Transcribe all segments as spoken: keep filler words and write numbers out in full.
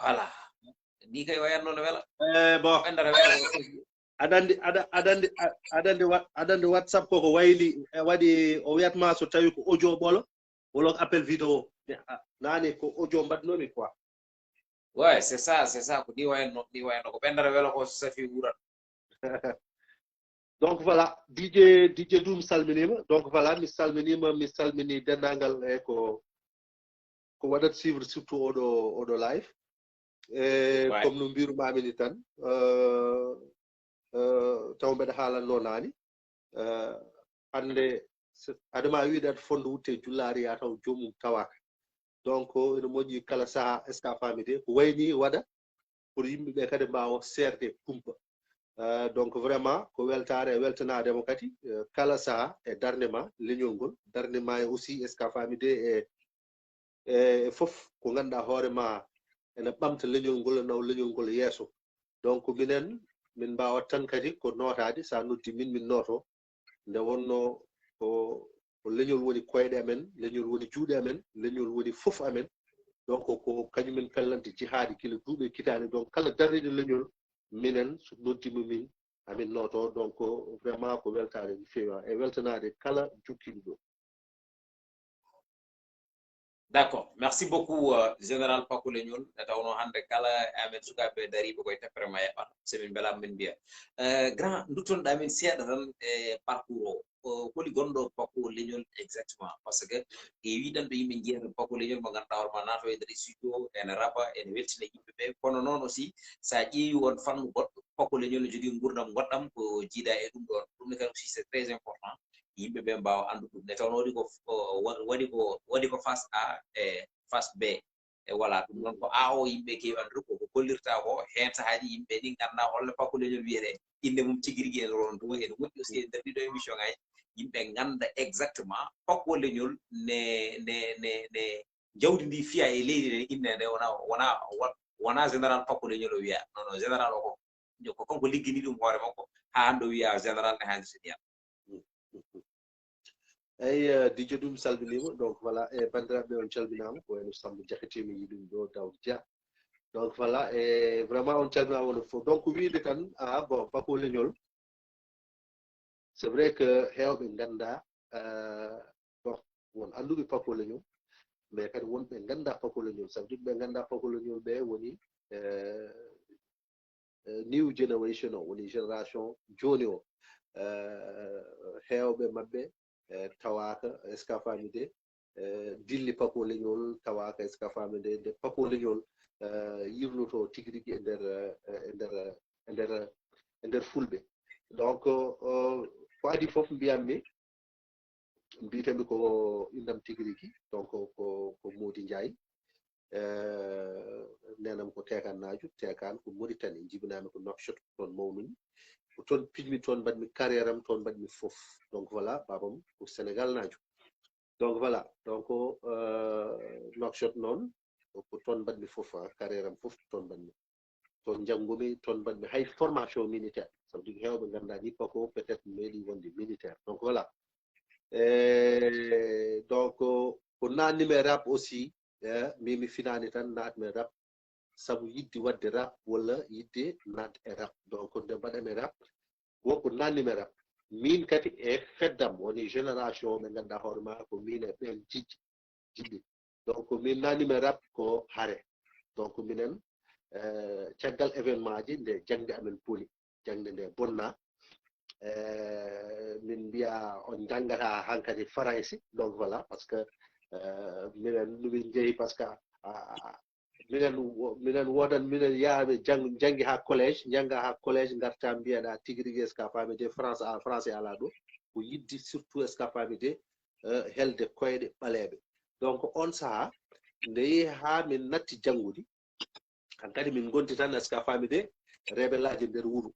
Voilà. Ni kay wayanno no wela. Eh, bon. Ɓendata wela. Aɗa anndi aɗa aɗa anndi aɗa anndi wa- aɗa anndi WhatsApp koko wayli, e waɗi o wiyatma so tawi ko audio ɓolo walla ko appel vidéo. Mais, ah, nani ko audio mbaɗnomi quoi. Ouais, c'est ça, c'est ça. Ko ni wayanno, ni wayanno ko ɓendata wela ko so safi wuran. Donc voilà, DJ DJ Doum salminima. Donc voilà, mi salminima, mi salmini denndaangal e ko ko waɗat suivre surtout oɗo oɗo live. E Ouais. Comme no mbirumami ni tan, euh, euh, taw mbeɗa haalanno nani. Euh, hannde adama wiide aɗa fondo wutte jullaari ya taw joomum tawaka. Donc ene moƴƴi kala saaha eska faami de ko wayni waɗa pour yimɓe ɓe kadi mbawa seerde kumpa. Euh, donc vraiment ko weltare e weltanademo kadi, euh, kala saaha e darnde ma leñol ngol, darnde ma e aussi eska faami de e e fof ko ganduɗa hoore ma ene ɓamta leñol ngol e nawa leñol ngol yeeso. Donc minen min mbawat tan kadi ko notade, sa noddi min min noto. Nde wonno ko ko leñol woni koyɗe amen, leñol woni juuɗe amen, leñol woni fof amen. Donc ko kañumen pellante jihaadi gila duuɓe kitaani. Donc kala darriɗo leñol minen so noddima min amin noto. Donc vraiment ko weltare no feewi e weltanade kala jokkiɗo ɗo. D'accord, merci beaucoup, euh, général Paco Leñol. Nde tawno hannde kala amen sukaaɓe dariiɓe koye teppere ma eɓɓata, so min mbelaama min mbiya. Euh, grand, nduttonɗa min seeɗa tan e parcours o. Euh, holi gonɗo Paco Leñol exactement? Parce que e wiɗan ɗo yimɓe njiyata Paco Leñol mo ngannduɗaa hoore ma naato e nder studio ene raba ene weltina yimɓe ɓe, kono noon aussi sa ƴeewi on fannu goɗɗo Paco Leñol no jogii nguurndam goɗɗam ko jiida e ɗum ɗon. Ɗum ne kadi aussi c'est très important. Yimɓe ɓe mbaawa anndude ɗum. Nde tawnoo waɗi ko waɗi ko waɗi ko face A e face B. E voilà, ɗum noon ko A o yimɓe keewi anndude ko ko kollirta ko heen sahaaji yimɓe ni ngannda holno Paco Leñol wiyete, innde mum tigi rigi ene ronto ene moƴƴi aussi e nder ɗiɗo émission ngaji yimɓe ngannda exactement Paco Leñol ne ne ne ne jawdi ndi fiya e leydi ne innde nde wona wona wona général Paco Leñol o wiya non non général o ko ko kanko liggini ɗum hoore makko haa hannde o wiya général ne haandi so ndiyam. Eyyi, euh, DJ Doum salminima. Donc voilà, e bandiraɓe on calminama, ko wayno Samba Diakhaté mi yi ɗum ɗo, Daoud Dia. Donc voilà, e vraiment on calminama onon fof. Donc wiide tan, ah bon, Paco Leñol, c'est vrai que hewɓe ganda, euh, bon, won anduɓe Paco Leñol, mais kadi wonɓe ganda Paco Leñol. Ça veut dire ɓe ganda Paco Leñol ɓe woni, euh, euh, new generation o, woni génération joni o. Euh, hewɓe mabɓe, euh, tawaka eska faami de, euh, dilli Paco Leñol tawaka eska faami de, de Paco Leñol, euh, yirloto tigi rigi e nder, euh, e nder, e nder, e nder fulɓe. Donc, euh, ko adi fof mbiyammi, mbiyetemi ko indam tigi rigi, donc ko, ko Mody Ndiaye. Eh, nenam ko Tekan Najo, Tekan ko Mauritanie, jibinami ko Nouakchott, toon mawnumi. Ko toon pijmi, toon mbaɗmi carrière am, toon mbaɗmi fof. Donc voilà, babam ko Sénégal Najo. Donc voilà, donc, euh, Nouakchott noon, ko toon mbaɗmi fof, ah, carrière am fof ko toon mbaɗmi. Toon njanngumi, toon mbaɗmi hay formation militaire. Ça veut dire hewɓe nganndaa ni Paco peut-être meeɗi wonde militaire. Donc voilà. E donc ko naatnimi e rap aussi, eh, mi mi finaani tan naatmi e rap sabu yiɗde waɗde rap walla yiɗde naat e rap. Donc nde mbaɗami rap, wo ko naatnimi e rap. Min kadi e feddam woni génération ɓe nganndaa hoore ma ko min e ɓen jijji. Jiɗi. Donc min naatnimi rap ko hare. Donc minen, eh, caggal événement ji nde jangde amen boni, jangde nde bonna. Eh, min mbiya on jangata hankadi Faransi. Donc voilà, parce que, eh, minen no min jeehi parce que, ah, minen wo- minen wodan minen yaaɓe jang- jangi ha collège, janga ha collège, garta mbiyaɗa tigi rigi eska faami de France a français ala ɗo. Ko yiddi surtout eska faami de, eh, helde koyɗe ɓaleeɓe. Donc on saha nde yehi ha min natti janngude, hankadi min gonti tan eska faami de rebelaji nder wuro.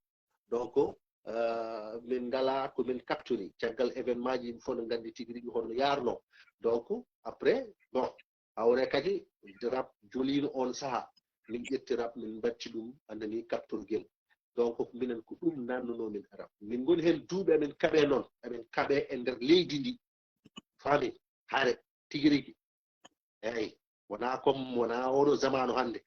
Donc, eh, min ngala ko min captori caggal événement ji, yimɓe fof no nganndi tigi rigi honno yarno. Donc après bon, hawre kadi rap jolino on saha, min ƴetti rap min mbatti ɗum andani captorgel. Donc minen ko ɗum nannuno min rap, min ngoni hen duuɓi amin kaɓe noon, amin kaɓe e nder leydi ndi. Faami? Hare tigi rigi. Eyyi, wona comme wona oɗo zamanu hannde.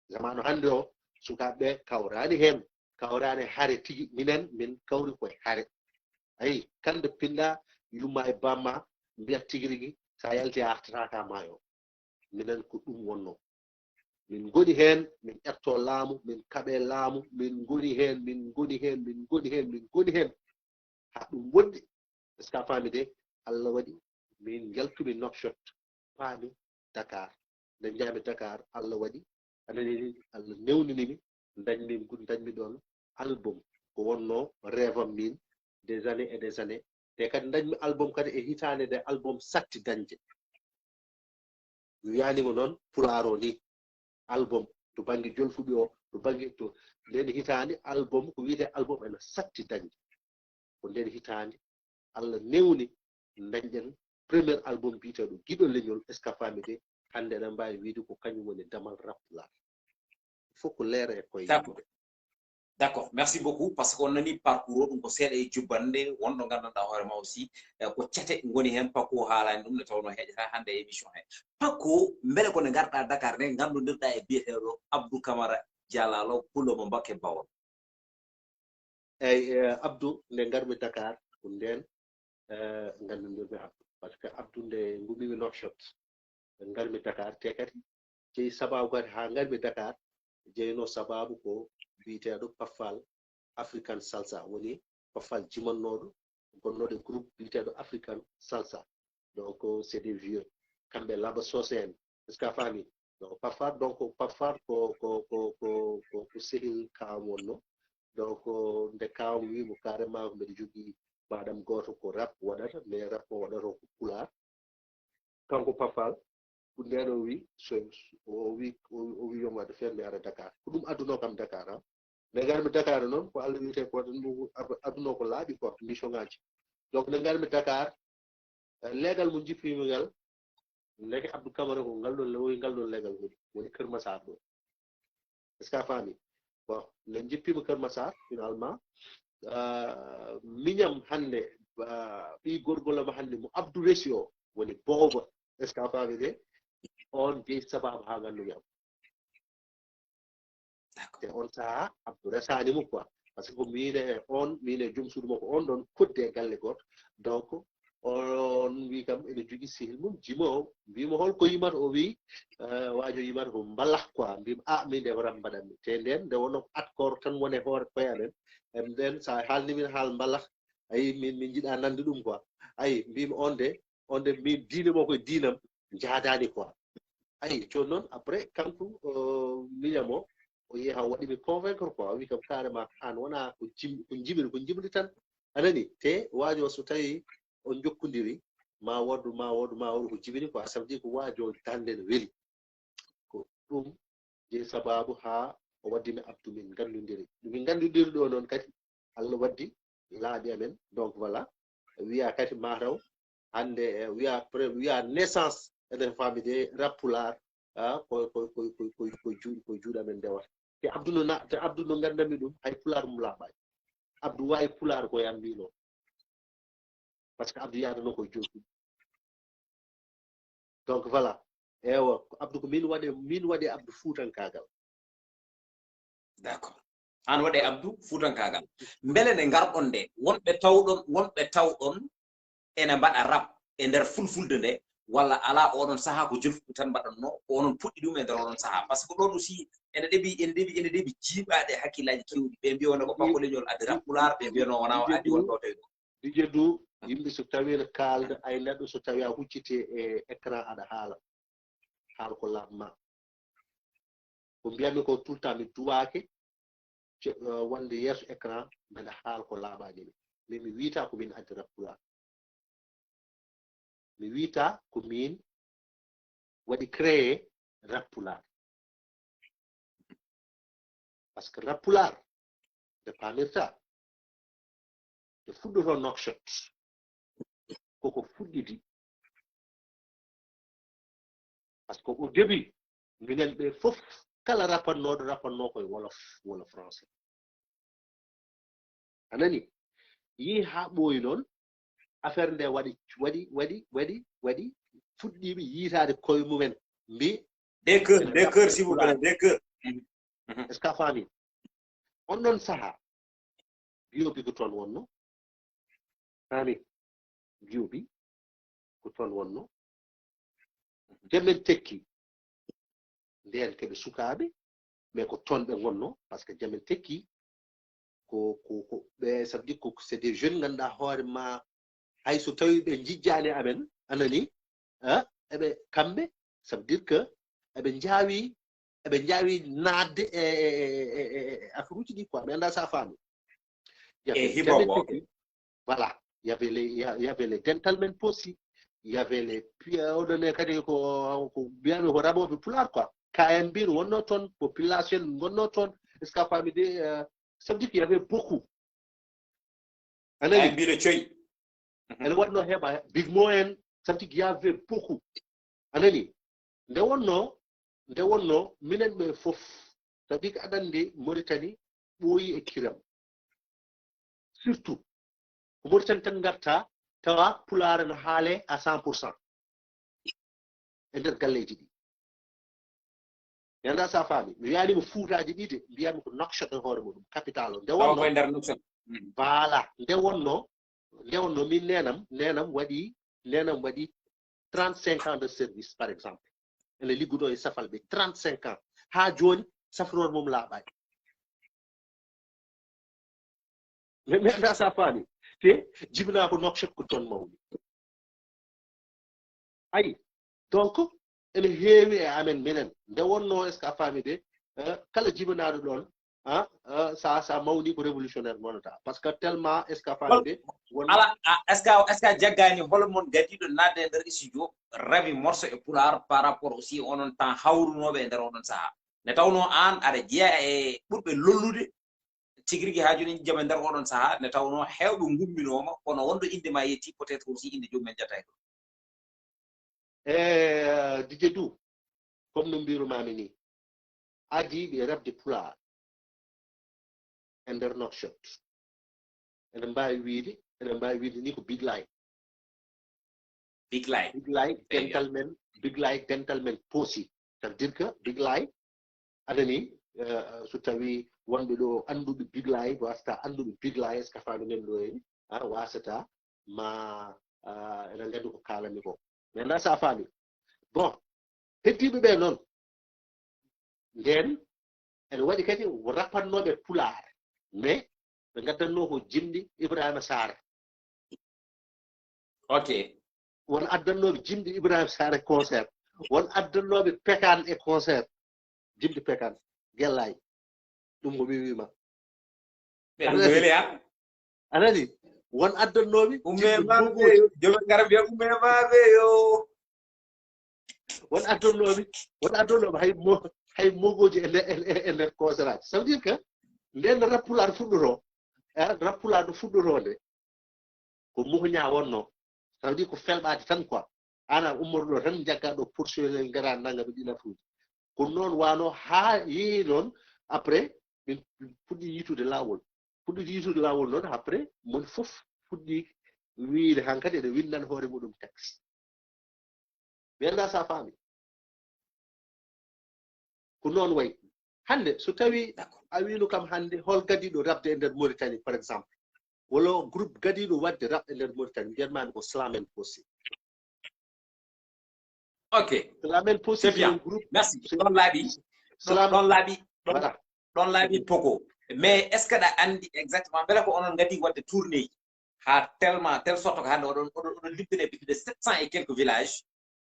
Zamanu hannde o, sukaaɓe ɓe kawraani heen, kawraani hare tigi. Minen, min kawri koye hare. Ayi, kande pinɗa yumma e bamma, mbiyat tigi rigi, sa yalti a artata ka maayo. Minen ko ɗum wonno. Min ngoni heen, min ƴetto laamu, min kaɓe laamu, min ngoni heen, min ngoni heen, min ngoni heen, min ngoni heen. Haa ɗum woɗɗi. Est-ce que a faami de? Allah waɗi, min njaltumi Nouakchott, paami Dakar. Nde njami Dakar, Allah waɗi, a nani ni, Allah newnini mi, ndañmi, ndañmi ɗoon album. Ko wonno rêve am min, des années et des années. Te kadi ndañmi album kadi e hitaande nde album satti dañde. Mi wiyanimo noon pulaar o ni, album to bannge jolfuɓe o, to bannge to nden hitaande, album ko wiyetee album ene satti dañde. Ko nden hitaande Allah newni ndañɗen premier album biyeteeɗo Giɗo Leñol. Est-ce que a faami de? Hannde eɗen mbaawi wiyde ko kañum woni damal rap pulaar. Fof ko leera e koye. D'accord. D'accord, merci beaucoup, parce que on nani parcours o, ɗum ko seeɗa e jubbannde, wonɗo nganndanɗaa hoore ma aussi, eh, ko cate ngoni heen, Paco haalani ɗum, nde tawnoo heƴata hannde e émission he. Paco, mbele ko nde ngarɗaa Dakar nde, nganndondirɗaa e biyeteeɗo Abdou Camara Jalalo, pullo mo Mbakke Bawol? Eyi, eh, Abdou, nde ngarmi Dakar, ko ndeen, eh, nganndondirmi Abdou. Parce que Abdou, nde ngummimi Nouakchott, ngarmi Dakar, te kadi jeyi sabaabu kadi haa ngarmi Dakar, jeyno sabaabu ko biyeteeɗo Paffal African Salsa, woni Paffal jimannooɗo, gonnooɗo e groupe biyeteeɗo African Salsa. Donc, c'est des vieux. Kamɓe Laba Socé en. Est-ce que a faami? Donc, Paffal, donc, Paffal ko, ko, ko, ko, ko, ko sehil Kaam wonno. Donc, nde Kaam wiimo carrément ko mbeɗa jogii baɗam gooto ko rap waɗata, mais rap o waɗata ko pulaar. Kanko Paffal, ko ndeen o wi, so, o wi, o, o wi yo mi waɗ feere mi ara Dakar. Ko ɗum addunoo kam Dakar, ha. Nde ngarmi Dakar noon, ko Allah wiyetee ko tan, ɗum ad-, addunoo ko laaɓi quoi, mission ngaji. Donc, nde ngarmi Dakar, eh, leegal mo jippimi ngal, ndeke Abdou Camara ko ngal ɗon le-, woni ngal ɗon leegal woni, woni Kër Massar ɗo. Est-ce que a faami? Bon, nde jippimi Kër Massar, finalement, ah, miñam hannde, ah, ɓii gorgol am hannde mo Abdou resi o, woni Booba. Est-ce que a faami de? On jeyi sabaabu haa nganndumi am. D'accord. Te on sahaa, Abdou resaani mo quoi. Parce que ko miin e on, miin e joom suudu makko on ɗon koddi e galle gooto. Donc, on wi kam ene jogii sehil mum, jimoowo. Mbiymi hol ko yimata? O wi, eh, waajo yimata ko mbalax quoi. Mbiymi, ah, min de ko rap mbaɗanmi. Te ndeen, nde wonno ko at koor tan woni e hoore koye amen. En ndeen, so a haalni min haal mbalax, ayi, min, min njiɗaa nande ɗum quoi. Ayi, mbiymi on de, on de, min diine mo koye diinam, njaadaani quoi. Ayi, jooni noon, après, kanko, euh, miñam o, o yehi o waɗi mi convaincre quoi. O wi kam carrément, an wona ko jim-, ko jimiri, ko jimri tan. A nani? Te waajo o so tawi on jokkondiri, ma woodu, ma woodu, ma woodu ko jibini quoi. Ça veut dire ko waajo o dande no weli. Ko ɗum jeyi sabaabu haa o waddi mi Abdou min nganndondiri. Ɗum min nganndondiri ɗo noon kadi, Allah waddi laaɓi amen. Donc voilà, wiya kadi mataw hannde, eh, wiya pre-, wiya naissance, eɗen faami de rap pulaar, ah, ko, ko, ko, ko, ko, ko juuɗe, ko juuɗe amen ndewata. Te Abdou no na-, te Abdou no nganndanmi ɗum, hay pulaar mum laaɓaani. Abdou waawi pulaar ko yam mbino. Parce que Abdou yaadano ko jooɗi. Donc voilà. Ewa, Abdou ko min waɗe, min waɗe Abdou Fuutankaagal. D'accord. An waɗe Abdou Fuutankaagal. Mbele nde ngarɗon nde, wonɓe tawɗon, wonɓe tawɗon ene mbaɗa rap e nder fulfulde nde, walla alaa oɗon sahaa ko jolfuɓe tan mbaɗatno, ko onon puɗɗi ɗum e nder oɗon sahaa? Parce que ɗon aussi ene ɗeɓi, ene ɗeɓi, ene ɗeɓi jiiɓaaɗe hakkillaaji keewɗi. Ɓe mbiya wona ko Paco Leñol addi rap pulaar, ɓe mbiya no wona o addi won ɗo tawi ɗo. Didier Dou, yimɓe so tawi ene kaalda, ay neɗɗo so tawi a hucciti e écran aɗa haala, haal ko laaɓ ma. Ko mbiyatmi ko tout le temps, mi duwaake ce-, eh, wonde yeeso écran, mbeɗa haal ko laaɓaani mi. Min mi wiyta ko min addi rap pulaar. Mi wiyta ko min waɗi créé rap pulaar. Parce que rap pulaar, nde paamirta, nde fuɗɗoto Nouakchott, koko fuɗɗidi. Parce que au début, minen ɓe fof, kala rapannooɗo, rapannoo koye wolof, walla français. A nani? Yii haa ɓooyi noon, affaire nde waɗi, waɗi, waɗi, waɗi, waɗi, fuɗɗiiɓe yiytaade koye mumen. Mbi, Deux cœurs, deux cœurs, s'il vous plaît, deux cœurs. Est-ce que a faami? On ɗon saha, Biyobi ko toon wonno. Faami? Biyobi ko toon wonno. Nde min tekki, ndeen ko ɓe sukaaɓe, mais ko toon ɓe ngonno, parce que nde min tekki, ko, ko, ko ɓe, ça veut dire ko c'est des jeunes ngannduɗaa hoore ma, hay so tawi ɓe njijjaani amen, a nani, ah, eɓe kamɓe, ça veut dire que eɓe njaawi, eɓe njaawi naatde e, e, e, e, e, e affaire uji ɗi quoi, mi anndaa so a faami. Il y avait E hip-hop, Jamel ok. Tekki, voilà, il y avait les, il y a- il y avait les Dental Men Posse, il y avait les pi- oɗon e kadi ko, ko mbiyami ko rabooɓe pulaar quoi. K M B wonno toon, population wonno toon, est-ce que a faami de, euh, ça veut dire qu'il y avait beaucoup. A nani? Ay mbiɗo coy. Ene waɗno heɓa Big Mo en, ça veut dire qu'il y avait beaucoup. A nani? Nde wonno, nde wonno minen ɓe fof, ça veut dire que aɗa anndi Mauritanie ɓooyi e kiram. Surtout ko Mauritanie tan ngarta tawa pulaar no haale à cent pour cent e nder galleeji ɗi. Mi anndaa so a faami, mi wiyaani mo fuutaaji ɗi de, mbiyami ko Nouakchott e hoore muɗum, capital o. Nde Tawa wonno, koye nder Nouakchott. Voilà, nde wonno, nde wonno min neenam, neenam waɗi, neenam waɗi trente-cinq ans de service, par exemple. Ene ligguɗo e Safalɓe, trente-cinq ans. Haa jooni, safroor mum laaɓaani. Mi, mi anndaa so a faami. Te jibinaa ko Nouakchott ko toon mawni. Ayi, donc, ene heewi e amen minen. Nde wonno, est-ce que a faami de? Eh, kala jibinaaɗo ɗoon, ah, ah, sa, sa mawni ko révolutionnaire ngonata. Parce que tellement, est-ce que a faami de? Won- Ala, a- est-ce que, est-ce que a jaggaani hol mon gadiiɗo naatde e nder studio, rawi morceau e pulaar par rapport aussi onon temps hawrunooɓe e nder oɗon sahaa? Nde tawnoo aan aɗa jeyaa e ɓurɓe lollude tigi rigi haa jooni jam e nder oɗon sahaa, nde tawnoo heewɓe ngumminooma, kono wonɗo innde ma yetti, peut-être aussi innde joomum en ƴettaaki ɗum. E, Didier Dou, comme no mbirumaami ni, adiiɓe rabde pulaar e nder Nouakchott. Eɗen mbaawi wiyde, eɗen mbaawi wiyde ni ko Big Laye. Big Laye. Big Laye, Eyi. Dental Men, Big Laye, Dental Men Posse. Ça veut dire que Big Laye, a nani, eh, so tawi wonɓe ɗo annduɓe Big Laye, wasata annduɓe Big Laye, est-ce que a faami men ɗo heen? Ah, wasata ma, ah, eɗen nganndi ko kaalanmi ko. Mi anndaa so a faami. Bon, heddiiɓe ɓe noon, ndeen ene waɗi kadi rappannooɓe pulaar, mais ɓe ngaddanno ko jimɗi Ibrahima Sarr. Ok. Won addannooɓe jimɗi Ibrahima Sarr e concert. Won addannooɓe Pekan e concert. Jimɗi Pekan. Gellaay. Ɗum ko mi wiima. Ɓe ɗum weli, ha? A nani? Won addannooɓe Umme jimɗi ma Bobo. ɓe yo. Joɓe ngara mbiya umme ma ɓe yo. Won addannooɓe, won addannooɓe hay mo-, hay mogooji e nder, e, e, e nder concert aji. Ça veut dire que nden rappulaar fuɗɗoto, eh, rappulaar no fuɗɗoto nde, ko muhña wonno. Ça veut dire ko felɓaade tan quoi. Ana ummorɗo tan jagga ɗo poursuivre ngara nanga ɓe ɗina fuuji. Ko noon wano haa yeeyi noon, après, min puɗɗi yitude laawol. Puɗɗi yitude laawol noon, après, mon fof fuɗɗi wiyde hankadi ene winndana hoore muɗum texte. Mi anndaa so a faami. Ko noon wayi. Hannde, so tawi a wiino kam hannde, hol gadiiɗo rabde e nder Mauritanie, par exemple, wala groupe gadiiɗo waɗde rap e nder Mauritanie, mbiyatmaami ko Slam and Posse. Ok. Slam and Posse, C'est bien. Groupe, Merci. Ɗon laaɓi. Slam, Ɗon laaɓi. Ɗon, voilà. Ɗon laaɓi Pogo. Mais est-ce que aɗa anndi exactement, mbele ko onon ngaddi waɗde tournée ji? Haa tellement, telle sorte que hannde oɗon, oɗon, oɗon lippine plus de sept cents et quelques villages.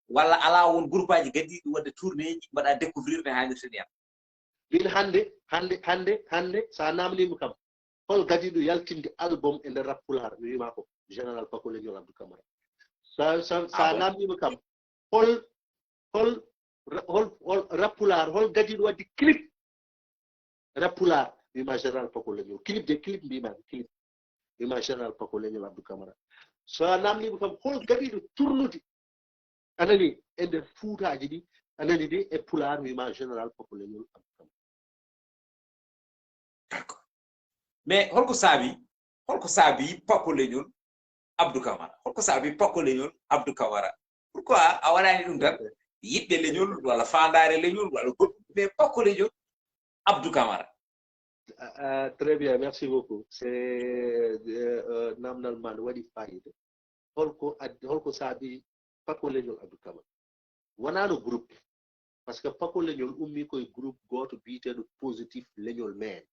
Walla alaa won groupe aji gadiiɗi waɗde tournée ji, mbaɗa découvrir ne haanirta ni en. Min hannde, hannde, hannde, hannde, so a naamniima kam, hol gadiiɗo yaltinde album e nder rap pulaar, mi wiima ko Général Paco Leñol Abdou Camara. So, so, so Ah a bon? Naamniima kam, hol, hol, hol, hol rap pulaar, hol gadiiɗo waɗde clip rap pulaar, mi wiima Général Paco Leñol. Clip de, clip mbiima, clip. Mi wiima Général Paco Leñol Abdou Camara. So a naamniima kam, hol gadiiɗo tournude, a nani, e nder fuutaaji ɗi, a nani de, e pulaar, mi wiima Général Paco Leñol Abdou Camara. D'accord. Mais holko saabi, holko saabi Paco Leñol Abdou Camara? Holko saabi Paco Leñol Abdou Camara? Pourquoi a waɗani ɗum tan? Yiɗde leñol, walla faandaare leñol, walla goɗɗum, mais Paco Leñol Abdou Camara. Ah, très bien, merci beaucoup. C'est euh, namdal ma no waɗi fayida. Holko ad- holko saabi pako leñol Abdou Camara? Wonano groupe, parce que pako leñol ummi koye groupe goto biyeteɗo Positif Leñol Men.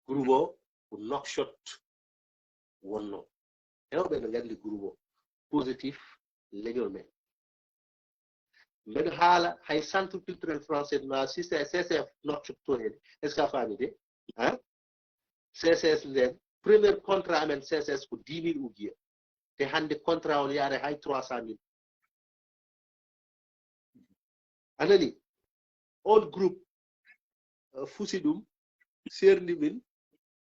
Groupe o ko Nouakchott wonno. Hewɓe no gandi groupe o, Positif Leñol Men. Mbeɗo haala hay Centre Culturel Français na C C F Nouakchott to hen, est ce que a faami de? Hein? C C S nden, premier contrat amen C C S ko dix mille ouguiya. Te hannde contrat on yaare hay trois cent mille. A nani? On groupe uh, fusi ɗum, serndi min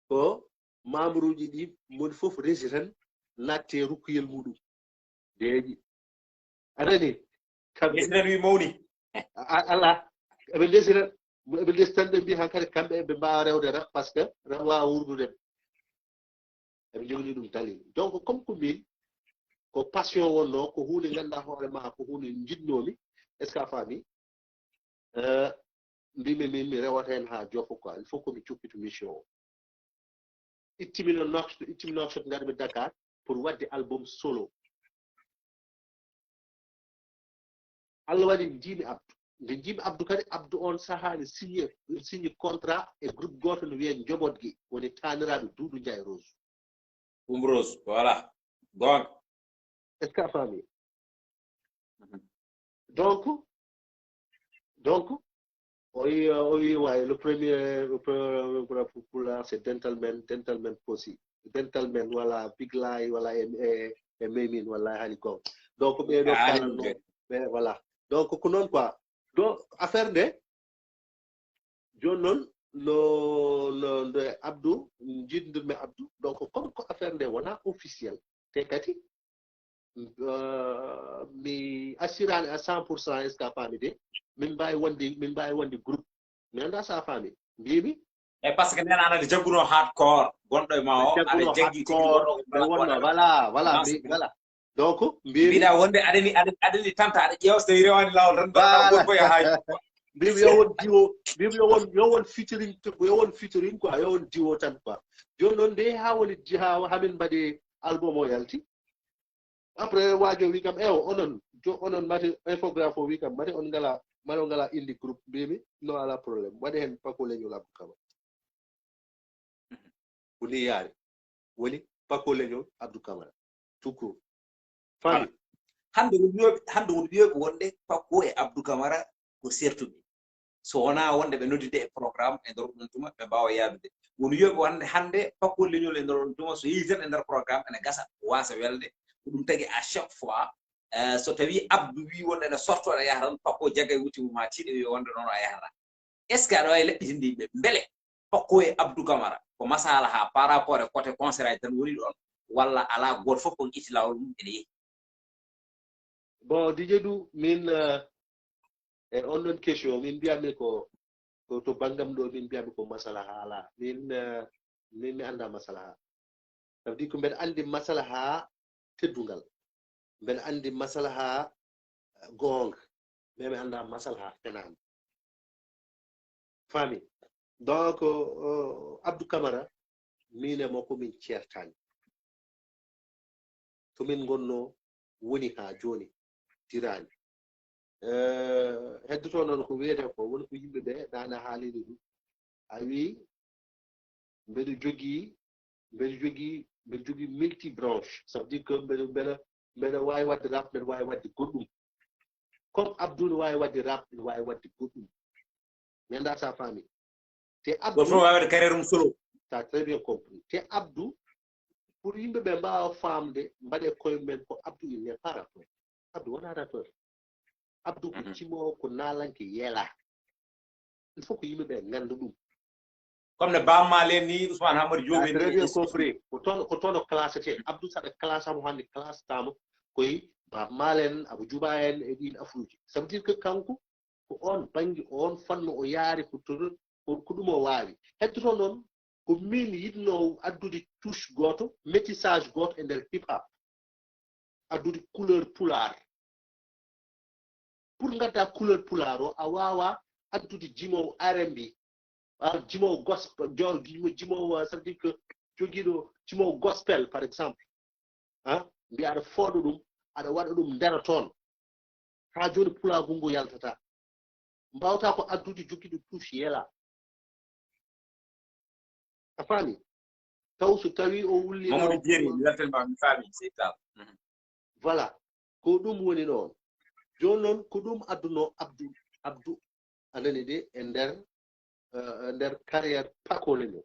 ko membre uji ɗi, moni fof resi tan natte rukkuyel muɗum. Deeƴi. A nani? Kamɓe President wi mawni. A- ala, eɓe ndesira, eɓe ndesi tan, ɓe mbi hankadi kamɓe eɓe mbawa rewde rap, parce que rap wawa wurdude. Eɓe jogini ɗum dalil. Donc comme ko min, ko passion wonno, ko hunde ganduɗa hoore ma, ko hunde jiɗnomi. Est ce que a faami? Euh, mbimi min mi rewata hen ha jofo quoi, il faut que mi cukkitu mission o. Ittimi no Nouakchott, ittimi Nouakchott, ngarmi Dakar pour wadde album solo. Allah waɗi njiimi Abdou. Nde njiimi Abdou kadi, Abdou on sahaa ne signé, signé contrat e groupe goto no wiyee Njobot gi, woni taaniraaɓe Doudou Ndiaye Rose. Oumrose, voilà. Donc, Est ce que a faami? Mhm. Donc, donc, o wi, o wi, ouais, le premier, le pre- le pre- pour là, c'est Dental Men, Dental Men Posi. Dental Men, voilà, Big Lai, voilà, e, e, e Memin, voilà, hani ko. Donc, ɓe ɗo Ah, kala ɗum no, de. ɓe, voilà. Donc, ko noon quoi. Donc, affaire nde, jooni noon, no, no, nde Abdou, jiɗndirmi Abdou. Donc, comme ko affaire nde wona officiel, te kadi, euh, mi assurani à cent pour cent, est ce que a faami de? Min mbawi wonde, min mbawi wonde groupe. Mi anda sa faami. Mbimi, E parce que nden aɗa jagguno hardcore, gonɗo e ma o, aɗa jagguno jaggi tigi hardcore, gonɗo ɓe wonno, voilà, voilà, Mas- mbi- voilà. Donc, mbimi, Mbiɗa wonde aɗani, aɗani, aɗani tanta, aɗa ƴeewa so tawi rewani lawol tan, Voilà. Mbaɗa gonɗo e haaju. Mbimi yo won diwo, mbimi yo won, yo won featuring, yo won featuring quoi, yo won diwo tan quoi. Jooni noon nde ha woni di- ha hamin mbaɗi album o yalti. Après wajo wi kam, ewo, onon, jo, onon mate infographe o wi kam, mate on ngala, mate on ngala indi groupe, mbimi, no ala problème. Waɗi hen pako leñol Abdou Camara. Ko ni yaari. Woni pako leñol Abdou Camara. Tout court. Faami? Hannde won wiyoɓe, hannde won wiyoɓe wonde Pako e Abdou Camara ko sertuɓe. So wonaa wonde ɓe noddide e programme e nder ɗum tuma, ɓe mbaawa yaadude. Won wiyoɓe wonde hannde Pako leñol e nder ɗum tuma, so yehi tan e nder programme ene gasa, waasa welde. Ko ɗum tagi à chaque fois, eh, so tawi Abdou wi wonde ene sorto, ene yaha tan, Pako jagay wuti mum haa tiiɗe, wiya wonde noon o yahata. Est ce que aɗa waawi laɓɓitinde yimɓe mbele Pako e Abdou Camara ko masalaha par rapport e côté concert aji tan woni ɗon, walla alaa, gooto fof ko itti laawol mum ene yehi? Bon, Didier Dou, min, euh, e on ɗon question, min mbiyami ko, ko to banngam ɗo, min mbiyami ko masalaha alaa. Min, euh, min mi annda masalaha. Ça veut dire ko mbeɗa anndi masalaha teddungal. Mbeɗa anndi masalaha, euh, goonga. Mais mi annda masalaha fenaande. Faami? Donc, euh, Abdou Camara, min e makko min ceertaani. To min ngonno woni haa jooni, diraani. Eh, heddoto noon ko wiyetee ko, woni ko yimɓe ɓe, naane a haalino ɗum. A wi, mbeɗa jogii, mbeɗa jogii, mbeɗa jogii multi branche. Ça veut dire que mbeɗa, mbeɗa, mbeɗa waawi waɗde rap, mbeɗa waawi waɗde goɗɗum. Comme Abdou no waawi waɗde rap, no waawi waɗde goɗɗum. Mi annda sa faami. Te Abdou, Goto fof waawi waɗde carrière mum solo. T'as très bien compris. Te Abdou, pour yimɓe ɓe mbaawa faamde, mbaɗe koye men ko Abdou, il n'est pas rappeur. Abdou wona rappeur. Abdou ko Mhm. cimoowo, ko naalanke, yeela. Il faut ko yimɓe ɓe ngannda ɗum. Comme no Baaba Maal en ni, Ousmane Hamadi Diop T'as en très ni, bien ainsi de suite. Compris. Ko toon, ko toon o classete. Abdou, saɗa classamo hannde, classetaama koye Baaba Maal en, Abou Djouba en e ɗiin afruuji. Ça veut dire que kanko ko on bannge, on fannu o yaari, ko to-, ko, ko ɗum o waawi. Heddoto noon, ko min yiɗnoo addude touche gooto, métissage gooto e nder hip hop. Addude couleur pulaar. Pour ngadda couleur pulaar o, a waawa addude jimowo R and B, ah, jimowo gospel, jo-, jimo-, jimowo, ça veut dire que jogiiɗo jimowo gospel, par exemple. Ah, mbiya aɗa fooɗa ɗum, aɗa waɗa ɗum ndera toon. Haa jooni pulaagu ngu yaltataa. Mbaawtaa ko addude jogiiɗo touche yela. A faami? Taw so tawii o wulli Mamadou Dieri, mi weltan ma, mi faami, sey taw. Mhm. Voilà. Ko ɗum woni noon. Jooni noon, ko ɗum addunoo Abdou, Abdou, a nani de, e nder, eh, e nder carrière Paco Lemion.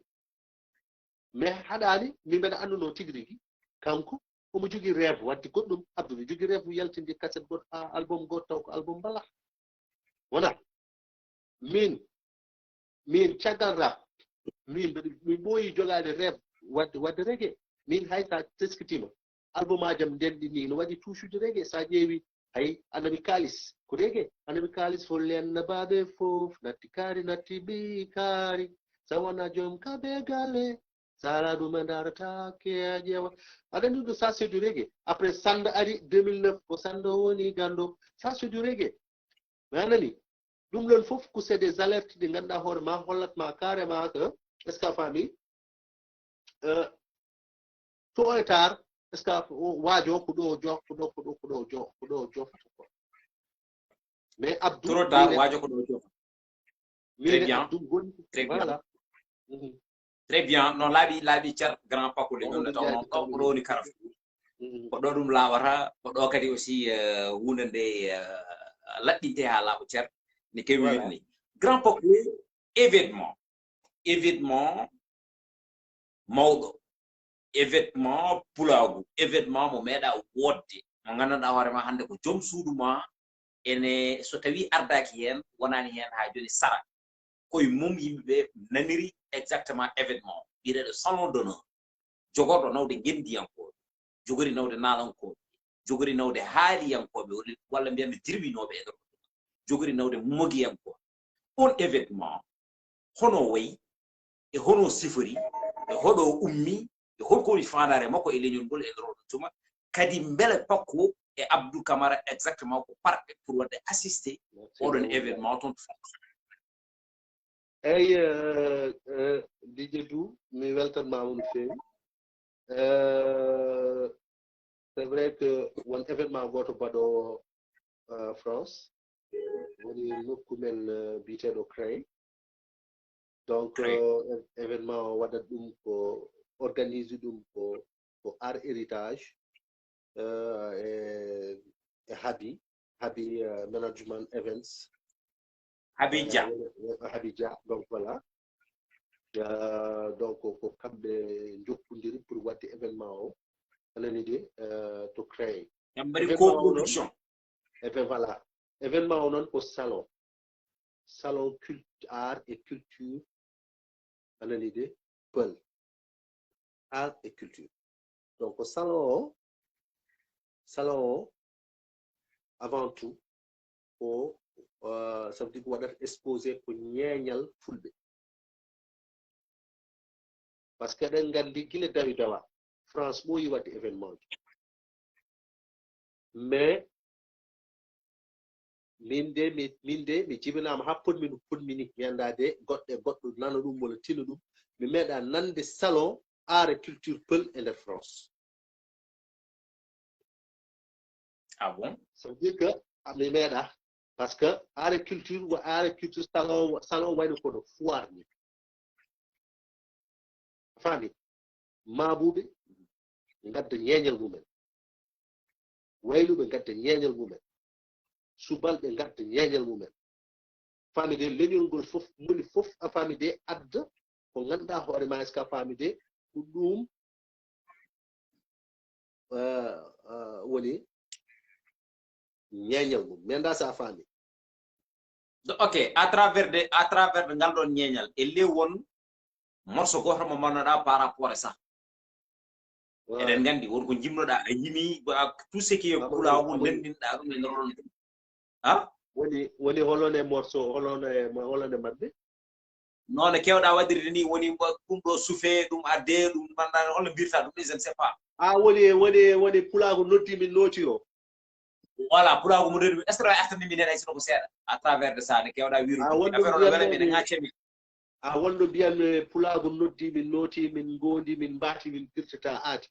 Mais haɗaani, min mbeɗa anndunoo tigi rigi, kanko, omo jogii rêve waɗde goɗɗum, Abdou no jogii rêve yaltinde cassette goɗɗo, a-, album goɗɗo, taw ko album mbala. Wona. Min, min caggal rap, min mbeɗa, mi ɓooyi jogaade rêve waɗde, waɗde reggae. Min hay so a teskitiima, album ajam ndenɗi ni no waɗi touche uji reggae. So a ƴeewi, hay Annabi Kaalis ko reggae. Annabi Kaalis fof leen na baabe fof, natti kaari, natti ɓii kaari. So wona joom kabe galle, sala ɗum e ndarata ke a ƴeewa. Aɗa anndi ɗum, ça c'est du reggae. Après Sanda ari deux mille neuf, ko Sanda woni ganndo. Ça c'est du reggae. Mais a nani? Ɗum ɗon fof ko c'est des alertes ɗi ngannduɗaa hoore ma, hollat ma carrément que, est-ce que a faami? Euh, tôt et tard, est-ce que o waajo ko ɗo o jo-, ko ɗo, ko ɗo, ko ɗo o jo-, ko ɗo o jofata ko. Mais Abdou, trop tard, minen waajo ko ɗo o jofata. Très minen bien. Abdou ngoni, très bien. Voilà. Mhm. Très bien. No laaɓi, laaɓi, cer grand Paco Lemion, no taw noon ɗo, ko ɗo woni Carrefour. Mhm. Ko ɗo ɗum laawata, ko ɗo kadi aussi, euh, huunde nde, euh, laɓɓinte haa laaɓa cer, ne kewi. Voilà. Wiide ni. Grand Paco, événement. Événement mawɗo, événement pulaagu, événement mo meeɗaa woodde, mo nganndanɗaa hoore ma hannde ko joom suudu ma, ene so tawii ardaaki heen, wonaani heen haa jooni sara. Ko e mum yimɓe ɓe naniri exactement événement o, biyeteeɗo salon d'honneur, jogorɗo nawde ngenndiyankooɓe, jogori nawde naalankooɓe, jogori nawde haaliyankooɓe, walla, walla mbiyanmi dirwinooɓe e nder, jogori nawde mogiyankooɓe. On événement, hono o wayi, e hono o sifori, e hoɗo o ummi, e holko woni faandaare makko e leñol ngol e nder oɗo tuma, kadi mbele Paco e Abdou Camara exactement ko parɓe pour waɗde assister oɗon événement toon to France? Eyi, euh, euh, D J Dou, mi weltanmaama no feewi. Euh, c'est vrai que won événement gooto baɗoowo, euh, France, woni nokku men, euh, biyeteeɗo Creil. Donc, Creil. Euh, é-, événement o waɗat ɗum ko organise ɗum ko, ko Art Héritage, euh, e, e Habi, Habi, euh, Management Events. Habi Dia. Euh, Habi Dia, donc voilà. Euh, donc, ko kamɓe njokkondiri pour waɗde événement o. A nani de, euh, to Creil. Ɓe mbaɗi coproduction. Événement o noon, événement o noon ko salon. Salon cult-, art et culture, a nani de, Peul. Art et culture. Donc, salon o, salon o, avant tout, ko, euh, ça veut dire ko waɗata exposé ko ñeeñal fulɓe. Parce que eɗen nganndi gila dawi dawa, France ɓooyi waɗde événement ji. Mais min de, mi, min de, mi jibinaama haa potmi no potmi ni. Mi anndaa de goɗɗo e goɗɗo nana ɗum walla tina ɗum. Mi meeɗaa nande salon art et culture Peul e nder France. Ah bon? Ça veut dire que, ah, mi meeɗaa. Parce que art et culture, wa-, art et culture salon, salon wayno kono foire ni. A faami? Maabuɓe ngadda ñeeñal mumen. Wayluɓe ngadda ñeeñal mumen. Subalɓe ngadda ñeeñal mumen. Faami de, leñol ngol fof, moni fof, a faami de, adda ko ngannduɗaa hoore ma, est-ce que a faami de, ko ɗum, euh, euh, woni ñeeñal mum. Mi anndaa so a faami. Do-, ok, à travers de, à travers de ngal ɗon ñeeñal, e le won morceau gooto mo mbannoɗaa par rapport e ça. Waaw. Eɗen nganndi won ko jimnoɗaa, a yimi, ba, tout ce qui est pulaagu, nanndinɗaa ɗum e nder ɗon. Ha? Woni, woni holone morceau, holone, holone maɓɓe? Noone keewɗaa waɗirde ni, woni mbo-, ɗum ɗo suufee, ɗum addee, ɗum mbanɗaa, holno mbirta ɗum ni, je ne sais pas. Ah, woni, woni, woni pulaagu noddi min nooti o. Voilà, pulaagu mo reedu est ce que ɗo artani min heɗa sino ko seeɗa à travers de ça ne kewɗa wiru a wonɗo affaire o wela min ŋaccami. A wonɗo mbiyanmi pulaagu noddi min nooti min ngondi min mbaati min pirtata aati.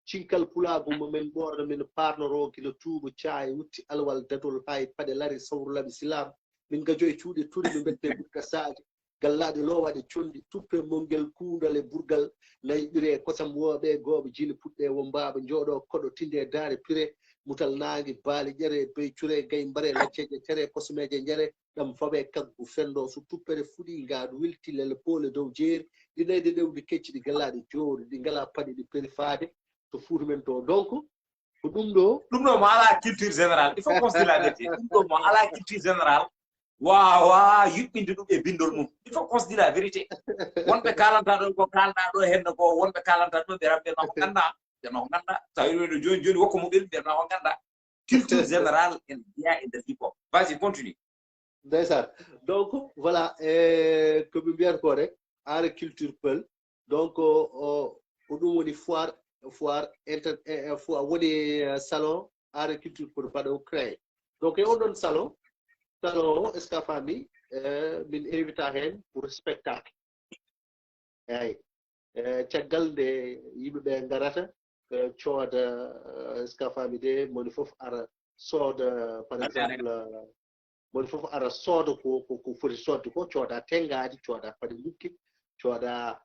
Cinkal pulaagu mo min ɓoorno min paarnoro gila tuubu caaye wutti alwal dadol hay paɗe lari sawru laɓi silaam. Min gajo e cuuɗe turi mi mbette ɓurka saade. Gallaaɗe loowaɗe conndi tuppe monngel kuundal e burgal. Nayi ɓire kosam wooɓe gooɓe jili puɗɗe wombaaɓe njooɗo koɗo tinde daare pire. Mutal naange baali ƴere bey cure gay mbare lacceeje cere kosomeeje njare. Ɗam fawe kaggu fendo so tuppere fuɗi ngaadu wilti lele poole dow jeeri. Ɗi nayde ɗewdi kecci ɗi gallaaɗe joori ɗi ngalaa paɗe ɗi peri faade to fuutu men to donc ko ɗum ɗo. Ɗum ɗo mo alaa culture générale il faut qu'on se dise la vérité ɗum ɗo mo alaa culture générale waawa yuɓɓinde ɗum e bindol mum il faut qu'on se dise la vérité. Wonɓe kalanta ɗon ko kalɗa ɗo henno ko wonɓe kalanta ɗum ɓe ramɓe ma ko ganda ɓe ma ko ganda sa wiɗo jooni jooni wokko muɓɓen ɓe ma ko ganda. Culture générale en jeeya e nder hip hop. Vas-y, continue. Ndeysaan. Donc voilà e ko ɓe mbiyata ko rek aare culture pël. Donc o ko ɗum woni foire foire inter foire woni salon aare culture pël baɗo créé. Donc e on ɗon salon salon o est ce que a faami min invita heen pour spectacle. Eyi. Caggal nde yimɓe ɓe ngarata cooda est ce que a faami de moni fof ara sooda par exemple moni fof ara sooda ko ko foti soodde ko cooda tenngaadi cooda paɗe ngukki cooda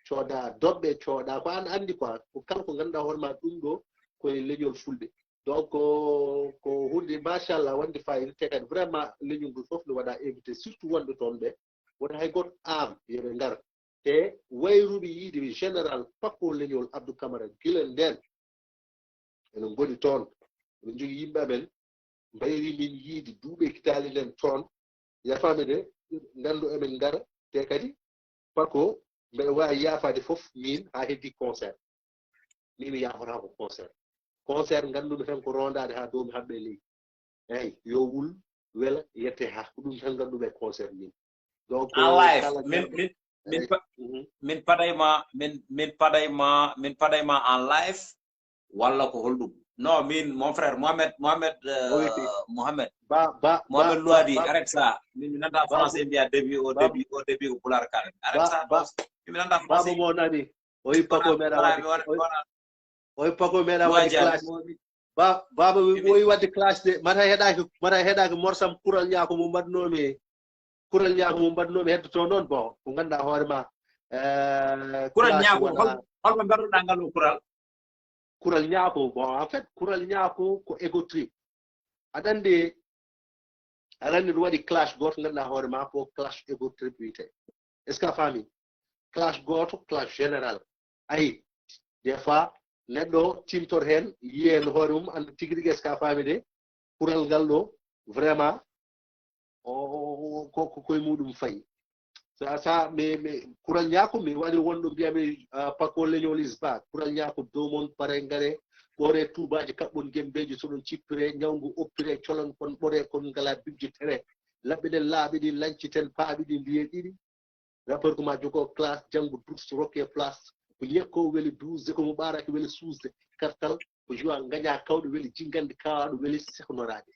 cooda doɓɓe cooda ko an anndi quoi ko kala ko ngannduɗaa hoore ma ɗum ɗo koye leñol fulɓe. Donc ko hunde machallah wonde fayida te kadi vraiment leñol ngol fof ne waɗa invité surtout wonɓe toon ɓe wona hay goto am yoɓe ngar te wayruɓe yiide général pakko leñol Abdou Camara gila nden ene ngoni toon ene jogui yimɓe amen mbayri min yiide duuɓe kitali nden toon yafami de ngandu emin ngara te kadi Pako mbeɗa waawi yaafaade fof miin haa heddii concert. Miin mi yaafataako concert. Concert nganndumi tan ko roondaade haa dow mi haɓɓee leydi. Eey, yo wul wela yette haa ko ɗum tan nganndumi e concert miin. Donc en live min min min min paɗay ma min min paɗay ma min paɗay ma en live walla ko holɗum? Non, min mon frère Mohamed Mohamed Mohamed Mohamed Loadi arek sa min mi nanta français mbiya début au début au début ko pulaar kalen arek sa min mi nanta français. Baba mo nani o yippa ko meɗa waɗi o yippa ko meɗa waɗi clash. Baba o yi waɗde clash de mata heɗaki mata heɗaki morsam kural ñaako mo mbaɗnomi kural ñaako mo mbaɗnomi heddoto noon bon ko ganduɗa hoore ma. Kural ñaako holko mbaɗuɗa ngal o kural? Kural ñaako bon en fait kural ñaako ko ego trip. Aɗa andi aɗa andi ɗum waɗi clash goto ganduɗa hoore ma ko clash ego trip wiyete. Est ce que a faami? Clash goto clash général. Ayi des fois neɗɗo timtor hen yiyen hoore mum anda tigi rigi est ce que a faami de? Kural ngal ɗo vraiment ko ko koye muɗum fayi. Sa sa mi mi kural ñaako mi waɗi wonɗo mbiyami pako leñol is ba kural ñaako dow mon pare ngare ɓore tubaji kaɓɓon gembeji soɗon cippire ñawngu oppire colon kon ɓore kon ngala bibje tere. Laɓɓe ɗen laaɓe ɗi lanciten paaɓe ɗi mbiye ɗiɗi. Rappeur ko ma jogo classe janngo durs rokke place ko ñekko weli douze ko mo ɓaraki weli suusde kartal ko joua gaña kawɗo weli jingande kawaɗo weli sehnorade.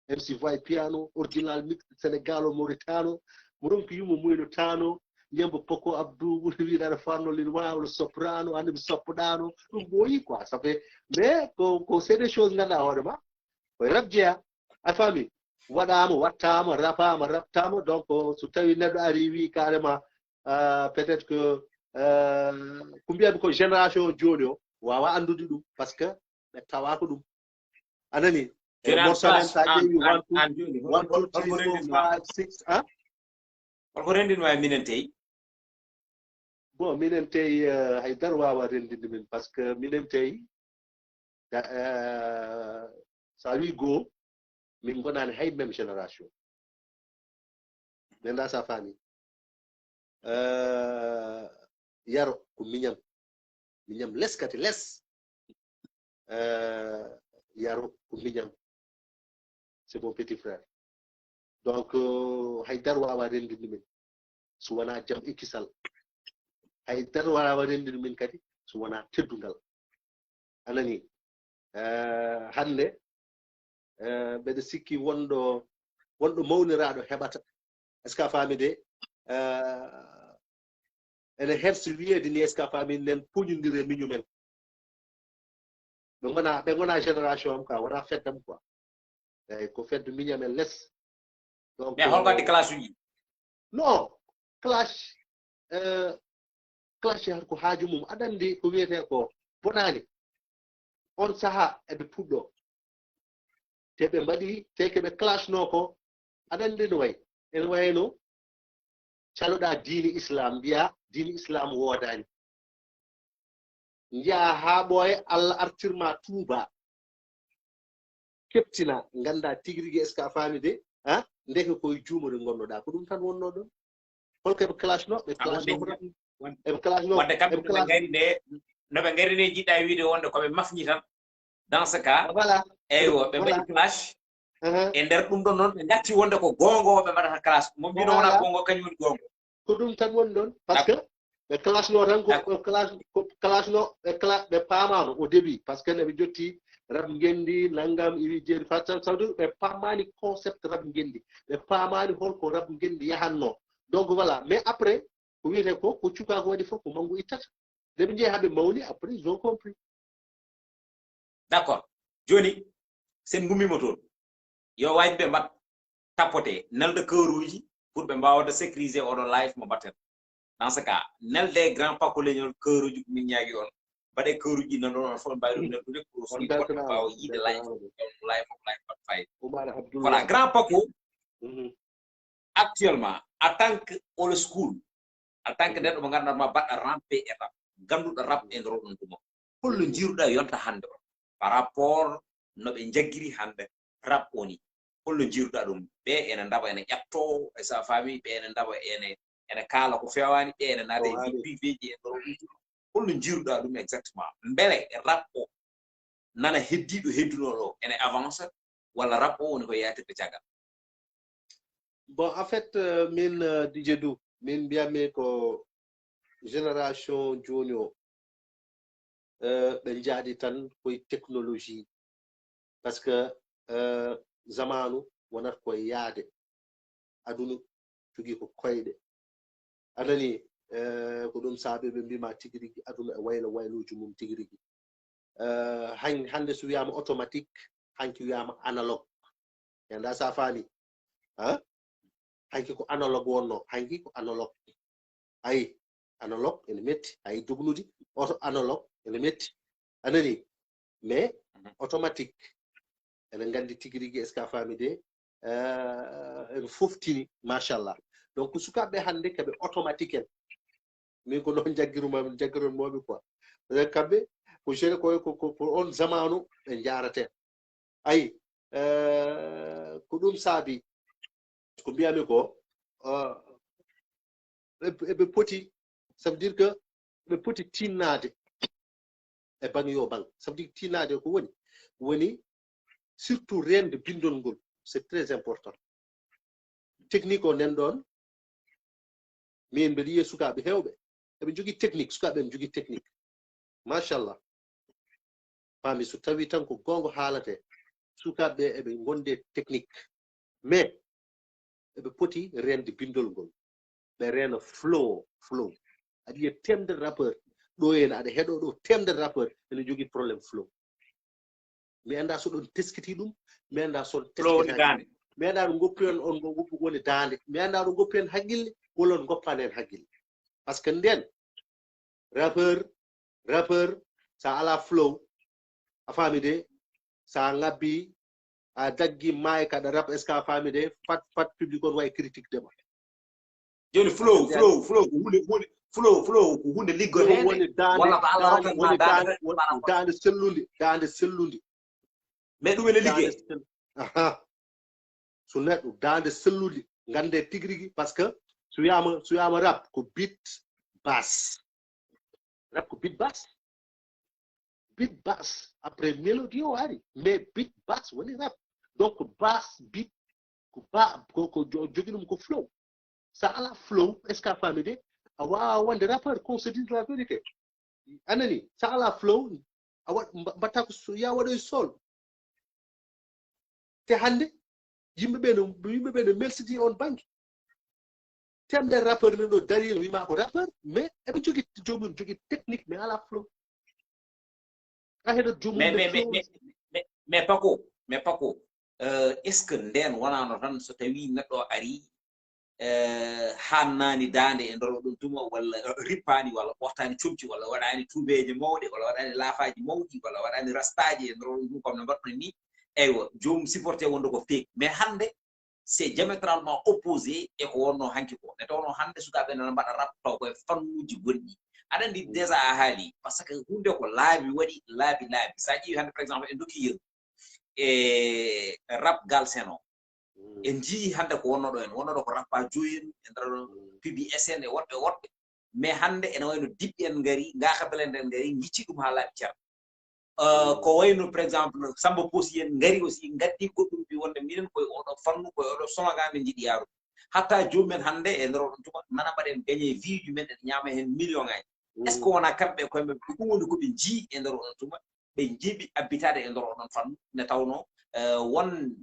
MC Voy piano original mix sénégal o mauritano mo ronki yummo muyno tano ñambo poko abdou woni wiɗaɗo fanno lin wawlo soprano ande mi soppoɗano ɗum ɓooyi quoi ça fait mais ko ko c'est des choses ganduɗa hoore ma koye rap jeeya a faami waɗama wattama rapama raptama donc so tawi neɗɗo ari wi carrément peut être que ko mbiyanmi ko génération joni o wawa andude ɗum par ce que ɓe tawaka ɗum anani e morceau men sa ƴeewi one two one two three four five six a holko rendinma e minen tawi bon minen tawi hay dara wawa rendinde min par ce que minen tawi sa wi goo min gonani hay même génération nenda sa faami yaro ko miñam miñam les kadi les yaro ko miñam c'est mon petit frère donc hay dara wawa rendinde min so wona jam e kisal hay dara wawa rendinde min kadi so wona teddungal anani Eh, hannde, eh, mbeɗa sikki wonɗo wonɗo mawniraaɗo heɓata. Est-ce que a faami de? Eh, ene hersi wiyeede ni, est-ce que a faami, nen puñondire miñumen. Ɓe ngona ɓe ngona génération am quoi, wona feddam quoi. Eyyi, ko fedde miñamen les. Donc, mais holko addi clash uji? Non, clash, eh, clash har ko haaju mum. Aɗa anndi ko wiyetee ko bonaani. On saha eɓe puɗɗo. Te ɓe mbaɗi, te ke ɓe clash no ko, aɗa anndi no way. Ene wayno caloɗa diini Islam, mbiya diini Islam woodaani. Njiya haa ɓooye, Allah artirma tuuba. Keptina, ngannda tigi rigi, est-ce que a faami de? Ha? Ndeke koye juumore ngonnoɗa. Ko ɗum tan wonno ɗon. Holko eɓe clash no? Ɓe clash no ko ɗum. Eɓe clash no. Wadde kamɓe no ɓe ngari nde, no ɓe ngari nde jiɗɗa wiide wonde ko ɓe mafñi tan. Dans ce cas, Voilà. Eywa, ɓe mbaɗi clash. E nder ɗum ɗon noon, ɓe ngatti wonde ko goongo ɓe mbaɗata clash. Mo mbiɗo wona goongo, kañum woni goongo. Ko ɗum tan woni ɗon. Parce que ɓe clash no tan ko, ko clash, ko clash no, ɓe cla-, ɓe paamaano au début. Parce que neɓe jotti rap ngenndi, nanngam, iwi jeeri fatal. Ça veut dire ɓe paamaani concept rap ngenndi. Ɓe paamaani holko rap ngenndi yahanno. Donc voilà. Mais après, ko wiyetee ko, ko cukaagu waɗi fof, ko manngu ittata. Nde ɓe njehi haa ɓe mawni, après, ils ont compris. D'accord. Jooni, sen ngummiima toon. Yo waajɓe mbaɗ tapote, nelda keuruuji pour ɓe mbaawata sécuriser oɗo live mo mbaɗten. Dans ce cas, nelde grand Paco Leñol keuruuji ko min ñaagi on. Mbaɗe keuruuji nan ɗon, on fof mbawi ɗum neldude pour aussi goɗɗo mbaawa yiide live, live, live mbaɗ fayida. Voilà, grand Paco, actuellement, en tant que old school, en tant que neɗɗo mo ngannduɗaa ma baɗɗo rampe e rap, ngannduɗo rap e nder oɗon tuma, holno njiiruɗaa yonta hannde o par rapport no ɓe njaggiri hannde rap o ni? Holno njiiruɗaa ɗum? Ɓe ene ndaba, ene ƴatto, e sa faami, ɓe ene ndaba, ene, ene kaala ko feewaani, ɓe ene naada e vie privéji e nder oɗon tuma. Holno njiiruɗaa ɗum exactement? Mbele rap o nana heddiiɗo heddunoo ɗo ene avance, walla rap o woni ko yaatirde caggal? Bon, en fait, euh, min, euh, D J Dou, min mbiyatmi ko génération jooni o, euh, ɓe njaadi tan koye technologie. Parce que, euh, zamaanu wonat ko yaade. Aduna jogii ko koyɗe. A nani, eh, ko ɗum saabi ɓe mbima tigi rigi aduna e waylo wayluuji mum tigi rigi. Eh, han-, hannde so wiyaama automatique, hanki wiyaama analogue. Enda sa faami. Ha? Hanki ko analogue wonno, hanki ko analogue. Ayi, analogue ene metti, ayi dognude, oto analogue ene metti. A nani? Mais automatique. Eɗen nganndi tigi rigi, est-ce que a faami de? Eh, ene foftini, machallah. Donc, sukaaɓe hannde kaɓe automatique en. Min ko noon jaggiruma, jaggiron mooɓe quoi. Eh, kamɓe, ko jeune ko, ko, ko, ko on zamaanu ɓe njaaraten. Ayi, eh, ko ɗum saabi. Ko mbiyami ko, eh, ɓe, ɓe poti, ça veut dire que ɓe poti tinnaade e bang yo bang. Ça veut dire tinnaade ko woni, woni surtout reende binndol ngol, c'est très important. Technique o nen ɗon, min mbeɗa yiya sukaaɓe heewɓe, eɓe njogii technique, sukaaɓe eɓe njogii technique. Machallah. Faami, so tawi tan ko goonga haalate, sukaaɓe ɓe eɓe ngonde technique. Mais, eɓe poti reende binndol ngol. Ɓe reena flow, flow. Aɗa yiya temedere rappeur, ɗo en aɗa heɗo ɗo temedere rappeur, ene jogii problème flow. Mi annda so ɗon teskiti ɗum, mi annda so on teskitaani. Mi annda ɗo ngoppi on, on ngo ngoppi woni daande. Mi annda ɗo ngoppi en haqqille, walla on ngoppaani en haqqille. Parce que nden, rappeur, rappeur, sa ala flow, a faami de, sa ngabbi, a daggi maay kaɗa rap, est-ce que a faami de, fat, fat public on waɗi critique de ma. Jooni flow, flow, flow, ko hunde, hunde, flow, flow, ko hunde liggoreende. Woni daande, walla ko Allah daande, rokkat ma woni daande, daande, woni daande sellude, daande sellude. Mais ɗum ene liggee. Daande sel-, aha. So neɗɗo daande sellude, ngannde tigi rigi, parce que so wiyaama, so wiyaama rap, ko beat bass. Rap ko beat bass. Beat bass, après mélodie o ari, mais beat bass woni rap. Donc bass, beat, ko ba, ko, ko jo-, jogi ɗum ko flow. Sa ala flow, est-ce que a faami de? A waawa wonde rappeur, qu'on se dise la vérité. A nani, sa ala flow, A waɗ mba- mbatta ko so- ya waɗoy sol. Te hannde yimɓe ɓe no yimɓe ɓe no melsidi on bannge. Temɗe rappeur ne ɗo dari, wima ko rappeur, mais eɓe jogi joomum jogi technique, mais ala flow. A heɗo joomum mais ne mais mais flow. mais mais mais pako mais pako euh, est ce que nden wonano tan so tawi neɗɗo ari euh, hannani dande e nder oɗon tuma walla euh, rippani walla ɓortani comci walla waɗani tubeje mawɗe walla waɗani laafaji mawɗi walla waɗani rastaji e nder oɗon tuma comme no mbaɗɗon ni? Eywa, joomum supporté wonde ko fake, mais hannde c'est diamétralement opposé e ko wonno hanki ko. Nde tawno hannde sukaaɓe nana mbaɗa rap taw koye fannuji gonɗi. Aɗa andi déjà a haali, parce que hunde ko laabi waɗi, laabi laabi. Sa ƴeewi hannde par exemple en dokki yeru e rap galsen o, en jii hannde ko wonno ɗo en wonno ɗo ko rappa joyen e nder P B S en e woɗɓe woɗɓe. Mais hannde ene wayno diɓɓe en ngari, ngaka belende en ngari, gicci ɗum ha laaɓi cer. Euh, ko wayno par exemple Samba Posi en ngari aussi, gaddi goɗɗum mbi wonde minen koye oɗo fannu, koye oɗo slogan min jiɗi yaarude. Hatta jomumen hannde e nder oɗon tuma nana mbaɗen gagné vie ji men, en ñaama heen million ngaji. Est ce que wona kamɓe koye maɓɓe ko ɗum woni ko ɓe njii e nder oɗon tuma, ɓe njiiɓi abbitaade e nder oɗon fannu? Nde tawno euh, won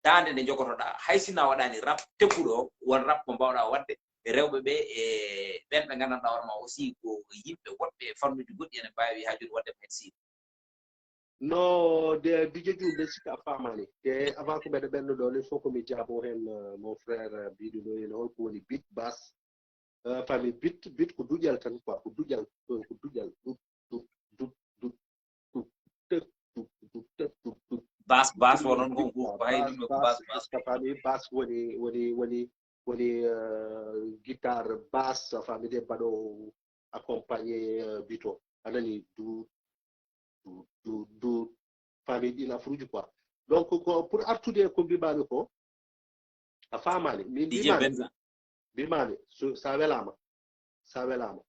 dande nde jogotoɗa, hay sina waɗani rap tekkuɗo o, won rap ko mbawɗa waɗde e rewɓe ɓe e ɓen ɓe nganndanɗa hoore ma aussi ko yimɓe woɗɓe e fannuji goɗɗi ene mbaawi haa jooni waɗde ko heen siibi. No de dije jum de sika famani de avant ko mbeɗa ɓenno ɗo ni fof ko mi jaabo heen euh, mon frère euh, mbiɗo ɗo heen holko woni bit bas euh, famille bit bit ko duƴal tan quoi, ko duƴal ko duƴal ɗuɗ ɗuɗ duɗ duɗ tek duɗ duɗ tek duɗ duɗ. Bas bas wonon ko ko hay ɗum ko bas bas. Famille bas woni woni woni woni euh, guitare bas famille de mbaɗo accompagné euh, bito anani du du du du famille ɗin afruji quoi. Donc ko pour artude ko mbimami ko a famani min DJ mbimami Benza. Mbimami so sa welama sa welama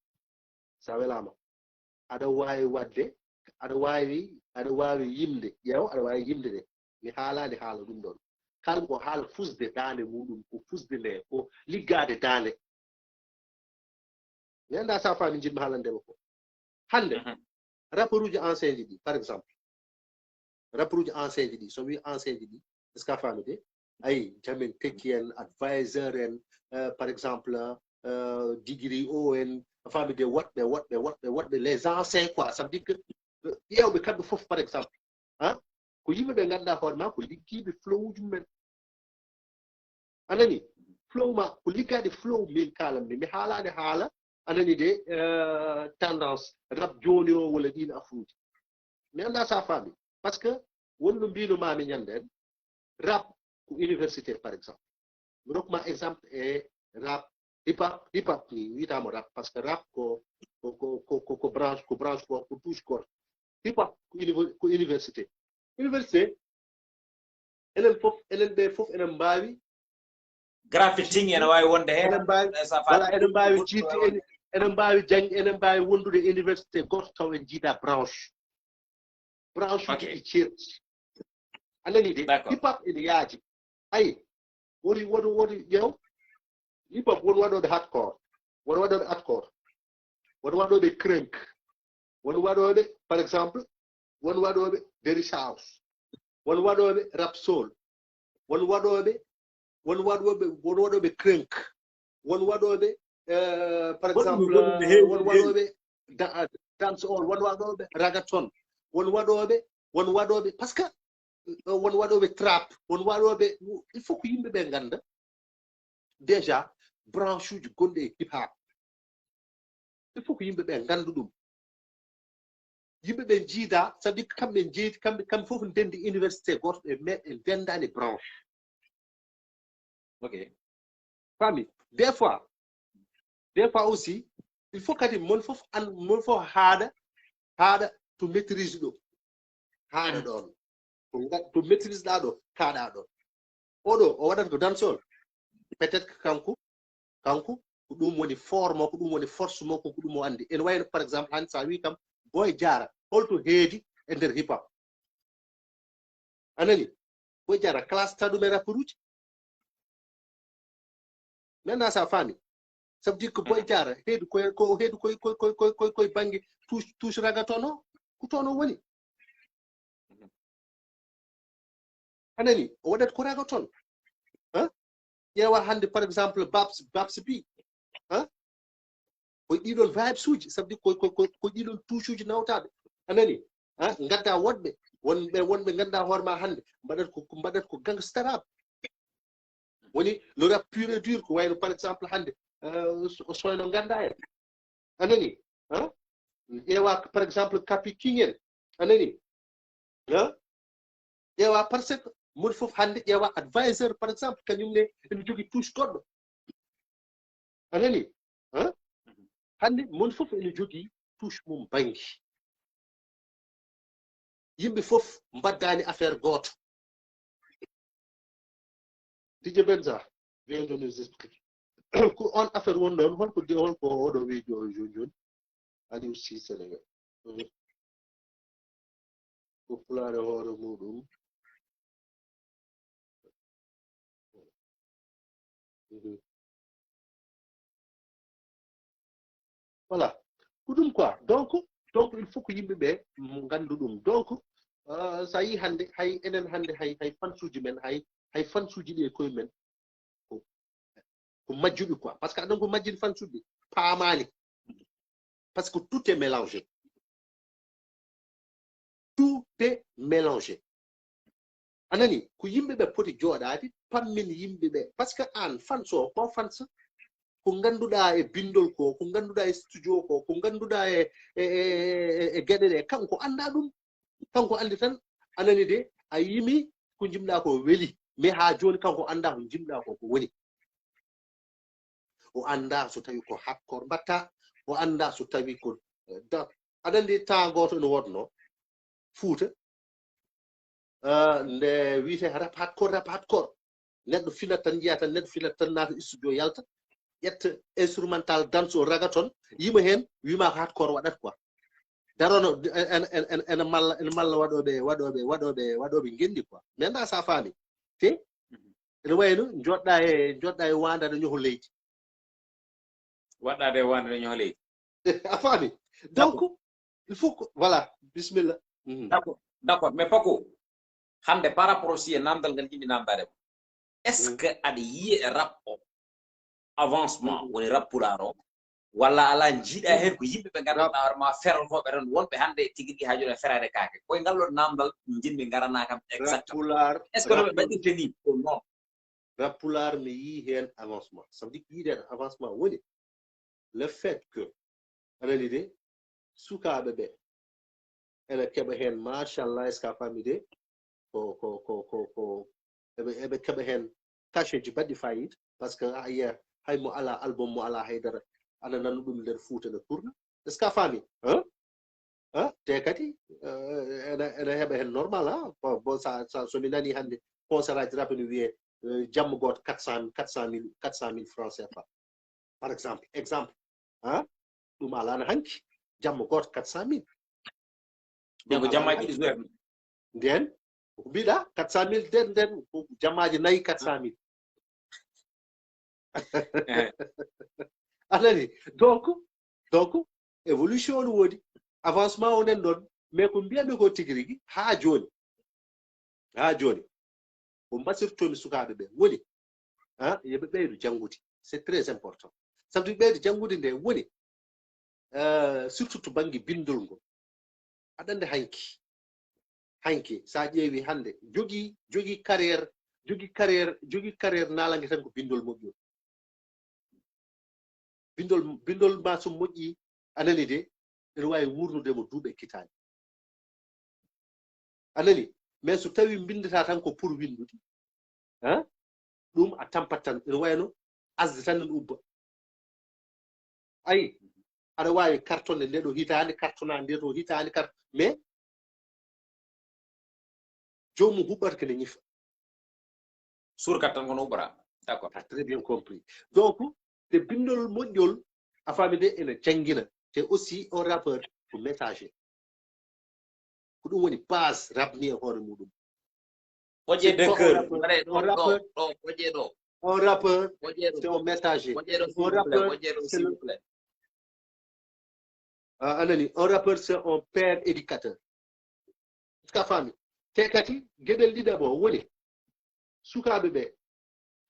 sa welama aɗa wawi wadde aɗa wawi aɗa wawi yimde ƴeew aɗa wawi yimde de mi haalani haala ɗum ɗon. Kala ko haala fusde dande muɗum ko fusde nde ko liggade dande. Mi anda sa fami jiɗmi haalande ma ko hande. Rapport uji ancien ji ɗi par exemple rapport uji ancien ji ɗi so wi ancien ji ɗi est ce que a fami de ayi jamin tekki en advisor en euh, par exemple euh, degree o en a fami de woɗɓe woɗɓe woɗɓe woɗɓe les anciens quoi ça veut dire que euh, ƴeewɓe kamɓe fof par exemple hein ko yimɓe ɓe ganduɗa hoore ma ko liggiiɓe flow uji mumen. A nani flow ma ko liggaade flow min kalanmi mi haalani haala a nani de euh, tendance rap joni o walla ɗin afruji. Mi anda sa fami par ce que wonno mbino mami ñanden rap ko université par exemple mi rokkuma exemple e rap hip hop hip hop ni wiyatamo rap par ce que rap ko ko ko ko ko branche ko branche ko ko touche ko hip hop ko université université enen fof enen ɓe fof enen mbawi Graffiting ene wawi wonde heen. Enen mbawi wala enen mbawi jiidde enen mbawi jangde enen mbawi wondude e université goto taw en jiida branche branche uji ɗi ceerti. A nani de hip hop ene yaaji. Ayi woni woni woni ƴeew hip hop won waɗoɓe hardcore won waɗoɓe hardcore won waɗoɓe crunk won waɗoɓe par exemple won waɗoɓe Derrick House won waɗoɓe rap soul won waɗoɓe won waɗoɓe won waɗoɓe crunk won waɗoɓe euh, par exemple won waɗoɓe dance hall won waɗoɓe ragaton won waɗoɓe won waɗoɓe par ce que won waɗoɓe trap won waɗoɓe il faut ko yimɓe ɓe ganda déjà branche uji gonɗi e hip hop il faut ko yimɓe ɓe ganda ɗum. Yimɓe ɓe jiida ça veut dire kamɓe jeeyi kamɓe kamɓe fof ndendi université goto ɓe mais ɓe ndendani branche. Ok. Fami des fois des fois aussi il faut kadi mon fof an mon fof haaɗa haaɗa to maîtrise ɗo haaɗa ɗon to maîtrise ɗa ɗo kaɗa ɗon. Oɗo o waɗata ko dancehall peut être que kanko kanko ko ɗum woni fort mo ko ɗum woni force mo ko ko ɗum o andi ene wayno par exemple han sa wi kam Boy Diarra holto heedi e nder hip hop. A nani Boy Diarra classe ta ɗum e rapport uji maintenant sa fami ça veut dire que Boy Diarra heedi koye ko heedi koye koye koye koye koye koye banggue touche touche ragaton o ko toon o woni. A nani, o waɗat ko raga toon. Hein? Ƴeewa hannde, par exemple, Babs, Babs bi. Hein? Ko ɗiɗon vibes uji, ça veut dire ko, ko, ko, ko ɗiɗon touche uji nawtaaɓe. A nani? Hein? Ngadda woɗɓe, wonɓe, wonɓe ngannduɗaa hoore ma hannde, mbaɗat ko, mbaɗat ko gangsteraɓe. Woni le rap pur et dur, ko wayno, par exemple, hannde, euh, so, soyno ngannduɗaa en. A nani? Hein? Ƴeewa, par exemple, Kapi King en. A nani? Hein? Ƴeewa, parce que mon fof hannde ƴeewa advisor, par exemple, kañum ne ene jogii touche goɗɗo. A nani? Hein? Hannde mon fof ene jogii touche mum bannge. Yimɓe fof mbaɗdaani affaire gooto. Didier Benza vient de nous expliquer. Ko on affaire won ɗon, holko de, holko oɗo wejo o joni joni? Aliou Cissé Sénégal. Mhm. Ko pulaar e hoore muɗum. Mhm. Voilà. Ko ɗum quoi. Donc, donc, il faut que yimɓe ɓe, mm, nganndu ɗum. Donc, euh, so a yii hannde, hay enen hannde, hay, hay fansuuji men, hay, hay fansuuji ɗi e koye men, ko, ko majjuɓe quoi. Parce que aɗon ko majjini fansuuji ɗi, paamaali. Parce que tout est mélangé. Tout est mélangé. A nani, ko yimɓe ɓe poti jooɗaade, pammin yimɓe ɓe. Parce que aan, fans o, ko fans, ko ngannduɗaa e binndol ko, ko ngannduɗaa e studio ko, ko ngannduɗaa e, e, e, e, e geɗe ɗe, kanko anndaa ɗum. Kanko anndi tan, a nani de, a yimi ko jimɗaa ko weli. Mais haa jooni kanko anndaa ko jimɗaa ko, ko woni. O anndaa so tawi ko hardcore mbaɗta, o anndaa so tawi ko, eh, da-, aɗa anndi temps gooto ene woodno Fuuta, eh, nde wiyetee rap hardcore, rap hardcore. Neɗɗo finat tan, njiya tan neɗɗo finat tan, naata studio, yalta, ƴetta instrumental, dance o, raga toon, yima heen, wima ko hardcore waɗat quoi. Darono, en, en, en, ene malla, ene malla waɗooɓe, waɗooɓe, waɗooɓe, waɗooɓe ngenndi quoi. Mais ndaa sa faami. Te, mhm, ene wayno njoɗɗa e, njoɗɗa e waanda, aɗa ñoho leydi. Waɗɗaade e waanda, aɗa ñoho leydi. A faami? Donc, d'accord, il faut que, voilà, bismillah. Mhm. D'accord, d'accord. Mais Paco, hannde par rapport aussi e namdal ngal jiɗmi namdaade mo, est-ce, mhm, que aɗa yiya e rap o avancement, mhm, woni rap pulaar o, walla alaa, njiiɗa heen ko yimɓe ɓe ngannduɗaa hoore ma ferotooɓe tan, wonɓe hannde tigi rigi haa jooni e feraade kaake? Koye ngal ɗon namdal njiɗmi ngarana kam exactement. Rap pulaar, est-ce que no ɓe mbaɗirta ni ko non? Rap pulaar, mi yii heen avancement. Ça veut dire yiide heen avancement woni le fait que, a nani de, sukaaɓe ɓe ene keɓa heen, machallah, est-ce que a faami de, ko, ko, ko, ko, ko, eɓe, eɓe keɓa heen cachet ji baɗɗi fayida, parce que a yiya hay mo alaa album, mo alaa haydara, aɗa nana ɗum nder Fuuta ne tourna. Est-ce que a faami? Hein? Hein? Te kadi, eh, ene, ene heɓa heen normal, hein? Bon, bon, sa, sa, so mi nani hannde concert aji rap ene wiyee, eh, jamma gooto quatre cent mille, quatre cent mille, quatre cent mille francs C F A. Par exemple, exemple, hein? Ɗum alaano hanki, jamma gooto quatre cent mille. Ɗum ko jamma ɗiɗi joueur. Nden, ko mbiɗa, quatre cent mille, nden, nden, ko jammaaji nayi, quatre cent mille. Eh. A nani? Donc, donc, évolution no woodi, avancement o nan ɗon, mais ko mbiyatmi ko tigi rigi, haa jooni, haa jooni, ko mbasirtoomi sukaaɓe ɓe woni, ah, yo ɓe ɓeydu janngude. C'est très important. Ça veut dire ɓeydu janngude nde woni, euh, surtout to bannge binndol ngol. Aɗa anndi hanki, hanki, so a ƴeewi hannde, jogii, jogii carrière, jogii carrière, jogii carrière naalange tan ko binndol moƴƴol. Binndol, binndol ma so moƴƴi, a nani de, ene waawi wuurnude mo duuɓi e kitaale. A nani? Mais so tawi mbinndataa tan ko pour winndude, hein? Ɗum a tampat tan, ene wayno asde tan ene ubba. Ayi, aɗa waawi cartonde nde ɗo hitaande, cartona nde ɗo hitaande, cart-, mais joomum huɓɓata ko ne ñifa. Surkat tan kono huɓɓata. D'accord. T'as très bien compris. Donc, te binndol moƴƴol, a faami de, ene janngina. Te aussi, on rappeur ko messager. Ko ɗum woni base rap ni e hoore muɗum. Ɓoƴe de cœur, mbaɗe ɗo, ɗo, ɗo, ɓoƴe ɗo. Un rappeur, c'est un messager. Un rappeur, c'est le, a, a nani, un rappeur, c'est un père éducateur. Est-ce que a faami? Te kadi, geɗel ɗiɗaɓo woni, Sukaaɓe ɓe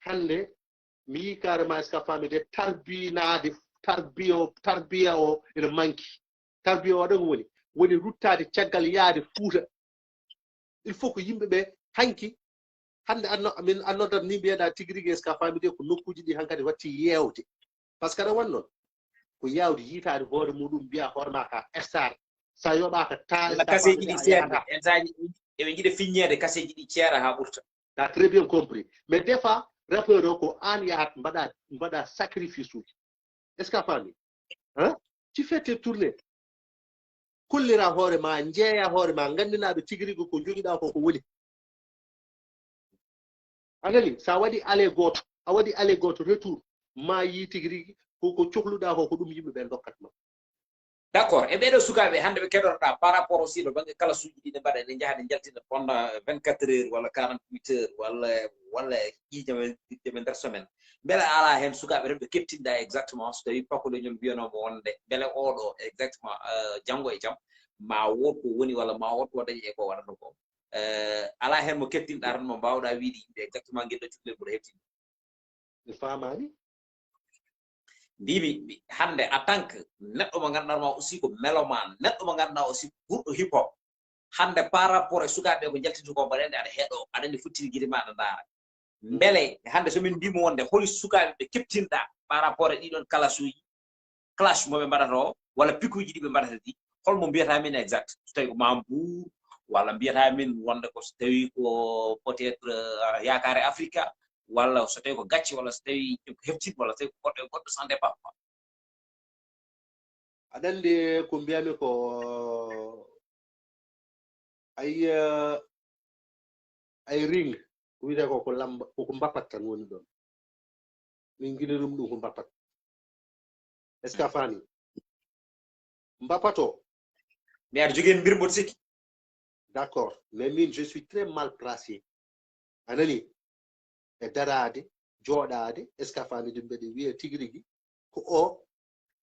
hannde mi yii carrément, est-ce que a faami de, tarbinaade, tarbiya o tarbiya o ene manki. Tarbiya o ɗon woni woni ruttaade caggal yaade Fuuta. Il faut ko yimɓe ɓe hanki hannde anno min annodata ni mbiyeɗa tigi rigi, est-ce que a faami de, ko nokkuuji ɗi hankadi watti yeewde. Par ce que aɗa won noon ko yawde yiitaade hoore muɗum mbiya hoore ma ka star. Sa yoɓaka ta walla kaseeji ɗi seerɓe entaji eɓe jiɗa fiññeede kaseeji ɗi ceera haa ɓurta. T'as très bien compris. Mais des fois rappeur o ko an yahat mbaɗa mbaɗa sacrifice uji. Est-ce que a faami? Hein? Tu fais tes tournées. Kollira hoore ma, njeeya hoore ma, ngandinaɓe tigi rigi ko jogiɗa ko ko woni. A nani, sa waɗi aller gooto, a waɗi aller gooto retour, ma yii tigi rigi ko ko cohluɗa ko ko ɗum yimɓe ɓe dokkat ma. D'accord. E ɓeɗo sukaɓe hande ɓe keɗotoɗa par rapport aussi no bangge kala suuji ɗi ne mbaɗa ne jaaha ne jaltina pendant vingt-quatre heures walla quarante-huit heures walla walla ƴiiƴam e nder semaine, beele ala hen sukaɓe tan ɓe keptinɗa exactement so tawi pakoleñol mbiyanoma wonde beele oɗo exactement janggo e jaam ma wood ko woni walla ma wood ko dañi e ko waɗata ko? Ala hen mo keptinɗa tan mo mbawɗa wiide yimɓe exactement ngel ɗo cukalel mboɗo heftini? Mi faamaani. Mbimi hannde en tant que neɗɗo mo ngannduɗaa ma aussi ko mélomane, neɗɗo mo ngannduɗaa aussi ko ɓurɗo hip hop. Hannde par rapport e sukaaɓe ko njaltinta ko mbaɗen aɗa heɗo aɗa andi fottiri giri ma aɗa ndaara. Mbele hannde so min mbimo wonde holi sukaaɓe ɓe keptinɗa par rapport e ɗiɗon kalasuuji clash mo ɓe mbaɗata o walla pikuuji ɗi ɓe mbaɗata ɗi, holmo mbiyata min exact? So tawi ko mambour walla mbiyata min wonde ko so tawi ko peut-être yakare africa walla so tawi ko gacce walla so tawi ko heftin walla so tawi ko goɗɗo e goɗɗo sans départ quoi? Aɗa andi ko mbiyami ko ay ay ring ko wiyete ko ko lamba koko mbapat tan woni ɗon. Min gini ɗum ɗum ko mbapat. Est-ce que a faami? Mbapat o mi aɗa jogii mbir mboɗo sikki. D'accord, mais min je suis très mal placé, a nani, e daraade, jooɗaade. Est-ce que a faami? Ɗum mbeɗe wiya tigi rigi ko o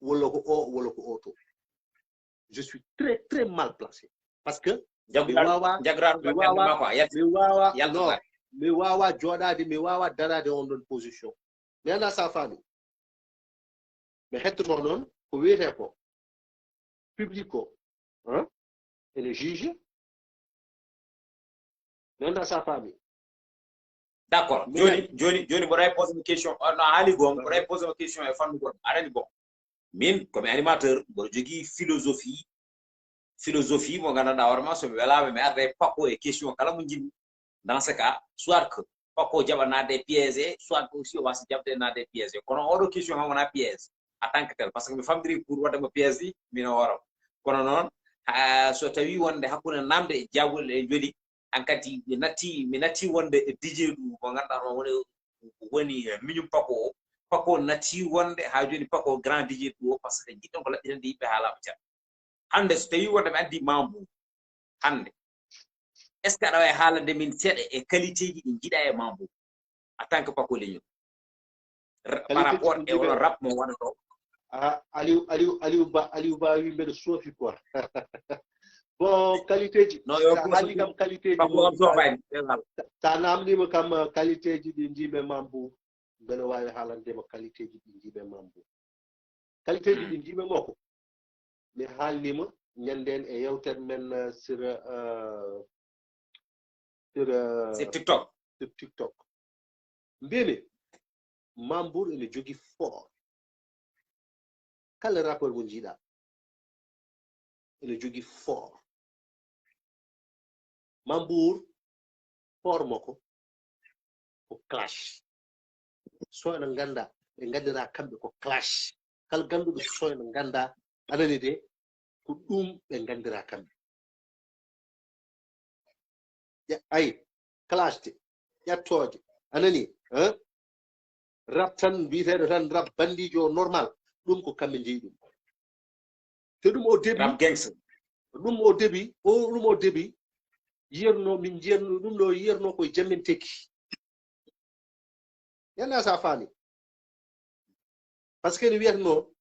walla ko o walla ko o to. Je suis très très mal placé parce que mi wawa mi wawa mi wawa non mi wawa jooɗaade, mi wawa daraade on ɗon position. Mi anda sa faami. Mi hettoto noon ko wiyete ko public o, hein, ene juge. Mi anda sa faami. D'accord. Joni joni joni mboɗo ay pose mo question, no a haali goo mboɗo ay pose mo question e fannu goɗɗo aɗani. Bon, min komi animateur mboɗo jogii philosophie philosophie mo nganndanɗaa hoore ma so mi welaama mi arda e pakko e question kala mo njiɗmi. Dans ce cas soit que pakko jaɓa naatde e piège, soit aussi o wasa jaɓde naatde e piège. Kono oɗo question kam wona piège en tant que tel parce que mi famdiri pour waɗde mo piège ɗi mino hoorama. Kono noon so tawi wonde hakkunde namde e jagol e joli hankadi mi natti mi natti wonde e dije ɗum mo ngannduɗaa ɗon woni woni miñum pako o. Pako natti wonde haa jooni pako grand dije ɗum o parce que jiɗɗon ko laɓɓitande yimɓe haalaama cat. Hannde so tawi wonde mi addi mambu hannde, est ce que aɗa wawi haalande min seeɗa e qualité ji ɗi jiɗa e mambu en tant que pako leñol? Par rapport e oɗo rap mo waɗato? Aliou aliou aliou ba aliou ba wi mbeɗa soofi quoi. Bon, qualité ji no yo haali kam qualité ji kam soofani. Sa namdima kam qualité ji ɗi jiiɓe mambu mbeɗa wawi haalande ma qualité ji ɗi jiiɓe mambu. Qualité ji ɗi jiiɓe moko mi haalnima ñanden e yewtere men sur sur tiktok. Sur tiktok mbimi mambour ene jogi fort. Kala rappeur mo jiiɗa ene jogi fort. Mambour fort makko ko clash. Soyno ganda ɓe gandira kamɓe ko clash. Kala ganduɗo soyno ganda anani de ko ɗum ɓe gandira kamɓe. Ay clashde ƴettooje anani. Rap tan mbiyeteeɗo tan rap bandiijo o normal. Ɗum ko kamɓe njeyi ɗum. Te ɗum o debi rap gangster. Ɗum o debi o ɗum o debi yiyatno min jiyatno ɗum ɗo yiyatno koye jammen tekki. Yalla sa faami. Par ce que ne wiyatno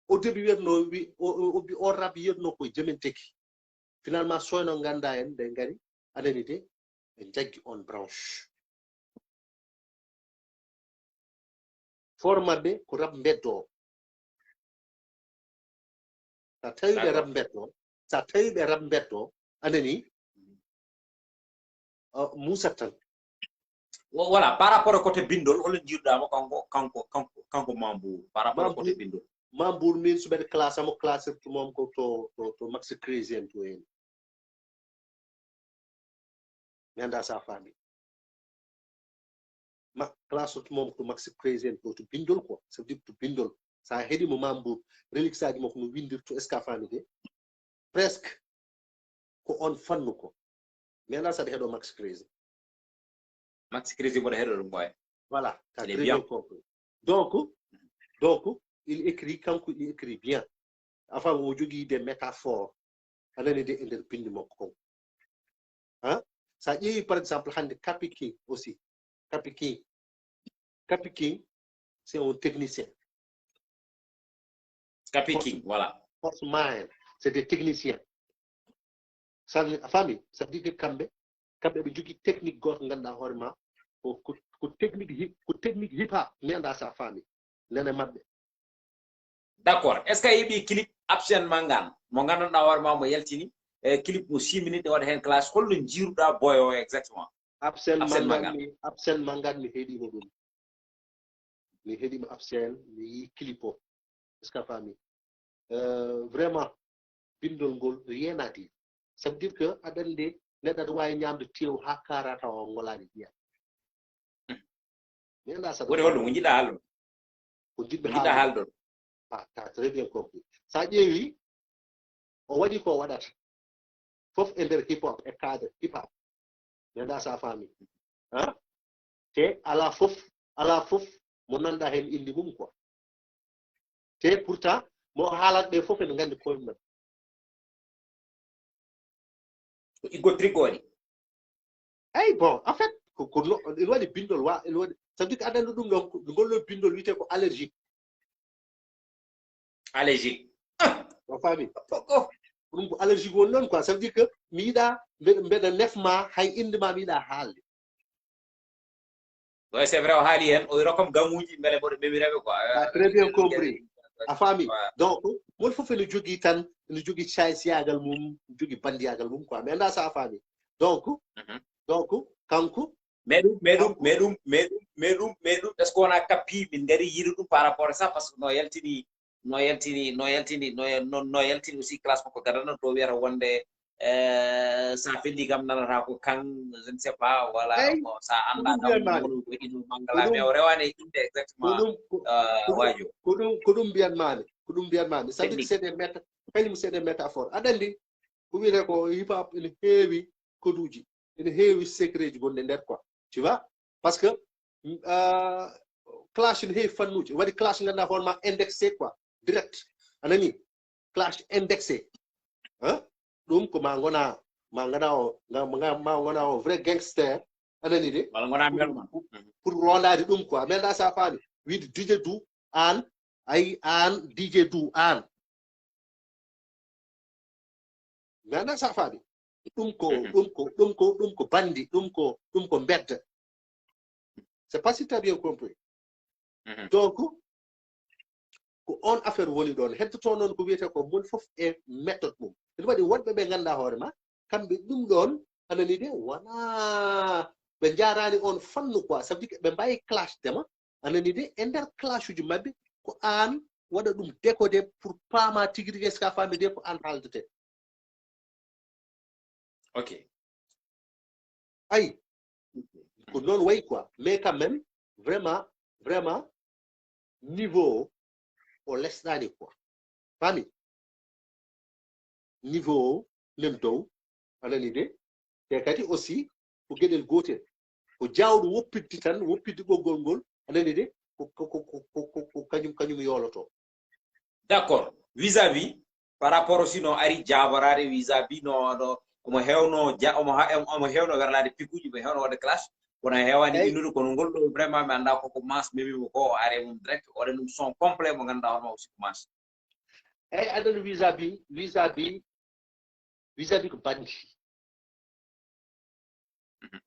o debi wiyatno o rap yiyatno koye jammen tekki. Finalement soyno ganda en ɓe ngari anani de ɓe jaggi on branche. Format ɓe ko rap mbeddo. Sa tawi ɓe rap mbeddo, sa tawi ɓe rap mbeddo, anani, uh, musat tan. Voilà, par rapport au côté bindol, hol jiruɗamo kanko kanko kanko kanko Mambour par rapport au côté bindol. Mambour min suɓede classe amo classe to mom ko to to to Max Crazy en to en. Mi anda sa faami. Ma classe to mom ko Max Crazy en ko to bindol quoi, ça veut dire to bindol. Sa heɗi mo Mambour reliques aji makko no windir to eska faami de. Presque ko on fannu ko. Mi anda sa heɗo Max Crazy. Max Crazy mboɗo heɗo ɗum boy. Voilà, t'as très bien compris. Donc, donc il écrit kanko il écrit bien. Enfin, o jogii des métaphores. Anani de e nder bindi makko kon. Hein? Sa ƴeewi par exemple hande Kapi King aussi. Kapi King. Kapi King, c'est un technicien. Kapi King, voilà. Force Mind, c'est des techniciens. Ça veut, a faami, ça veut dire que kamɓe kamɓe ɓe jogii technique goto ganduɗa hoore ma ko ko technique hip ko technique hip hop mi anda sa faami nene maɓɓe. D'accord, est ce que a yiɓi clip Absent Mangan mo ganduɗa hoore ma mo yaltini e clip mo six minutes ne waɗa hen classe, holno jiruɗa boy o exactement? Absent Mangan mi Absent Mangan mi heɗino ɗum. Mi heɗima Absent mi yi clip o. Est ce que a faami? Euh, vraiment bindol ngol rien à dire. Ça veut dire que aɗa andi neɗɗo aɗa wawi ñamde tew ha karata o ngolani ƴiya. Mi anda sa woni holɗum ko jiɗa haalɗo? Ko jiɗɓe jiɗa haalɗo. Ah, t'as très bien compris. Sa ƴeewi o waɗi ko waɗata fof e nder hip hop e cadre hip hop. Mi anda sa faami. Hein? Te ala fof ala fof mo nanɗa hen indi mum quoi. Te pourtant mo haalat ɓe fof ene gandi koye mumen. Ko iggo triggoɗi. Ey bon en fait ko ko ene waɗi bindol wa ene waɗi ça veut dire que aɗa andi ɗum ɗon ngol ɗo bindol wiyete ko allergique. Allergique. A faami? Ɗum ko allergique woni noon quoi, ça veut dire que mi yiɗa mbeɗa nefma hay inde ma mi yiɗa haalde. Oui, c'est vrai, o haali hen o wi rokkam gamuji beele mboɗo memireɓe quoi. Ah, très bien compris. A faami? Donc moni fof ene jogii tan ene jogii caysiyagal mum, jogii bandiyagal mum quoi, mais anda sa a faami? Donc donc kanko mais ɗum mais ɗum mais ɗum mais ɗum mais ɗum mais ɗum est ce que wona Kapi min gari yiɗi ɗum par rapport à ça parce que no yaltini no yaltini no yaltini no no yaltini aussi classe makko gadano to wiyata wonde eh, sa felli kam nanata ko kan je ne sais pas voilà bon sa anda kam woni ko ino mangala mais o rewani inde exactement wajo. Ko ɗum ko ɗum mbiyanmami ko ɗum mbiyanmami ça dit c'est des méta kañum c'est des métaphores aɗa andi ko wiyete ko hip hop ene heewi koduji ene heewi secret ji gonɗi nder quoi, tu vois? Parce que euh, clash ne heewi fannuji waɗi clash ganduɗa hoorema indexé quoi, direct a nani? Clash indexé. Hein? Ɗum ko ma gona ma gona o ma gona o vrai gangster a nani de? Wala gona melma. Pour rondade ɗum quoi mais nda sa faami wide DJ Du an ay an DJ Du an. Nana sa faami? Ɗum ko ɗum ko ɗum ko ɗum ko bandi ɗum ko ɗum ko mbedda. C'est pas si t'as bien compris. Donc ko on affaire woni ɗon heddoto noon ko wiyete ko moni fof e méthode mum. Ene waɗi woɗɓe ɓe ganduɗa hoore ma kamɓe ɗum ɗon a nani de wona ɓe jarani on fannu quoi, ça veut dire que ɓe mbawi clash dema a nani de e nder clash uji mabɓe ko an waɗa ɗum décodé pour paama tigi tigi est ce que a faami de ko an haaldete. Ok. Ayi ko noon wayi quoi mais quand même vraiment vraiment niveau o lesɗani quoi, faami? Niveau o nen dow a nani de? Te kadi aussi ko geɗel gotel ko jawɗo woppidde tan woppidde ɓoggol ngol a nani de? Ko ko ko ko ko kañum kañum yoloto. D'accord, vis à vis par rapport aussi no ari jabarade vis à vis no no omo hewno ja omo ha omo hewno werlade pikuji omo hewno wadde clash kono hewani innude kono ngol ɗo vraiment mi anda koko mas memimo ko o are mum direct o waɗa ɗum son complet mo ganduɗa hono aussi ko mas. Eyyi aɗa andi vis à vis vis à vis vis à vis ko bandi.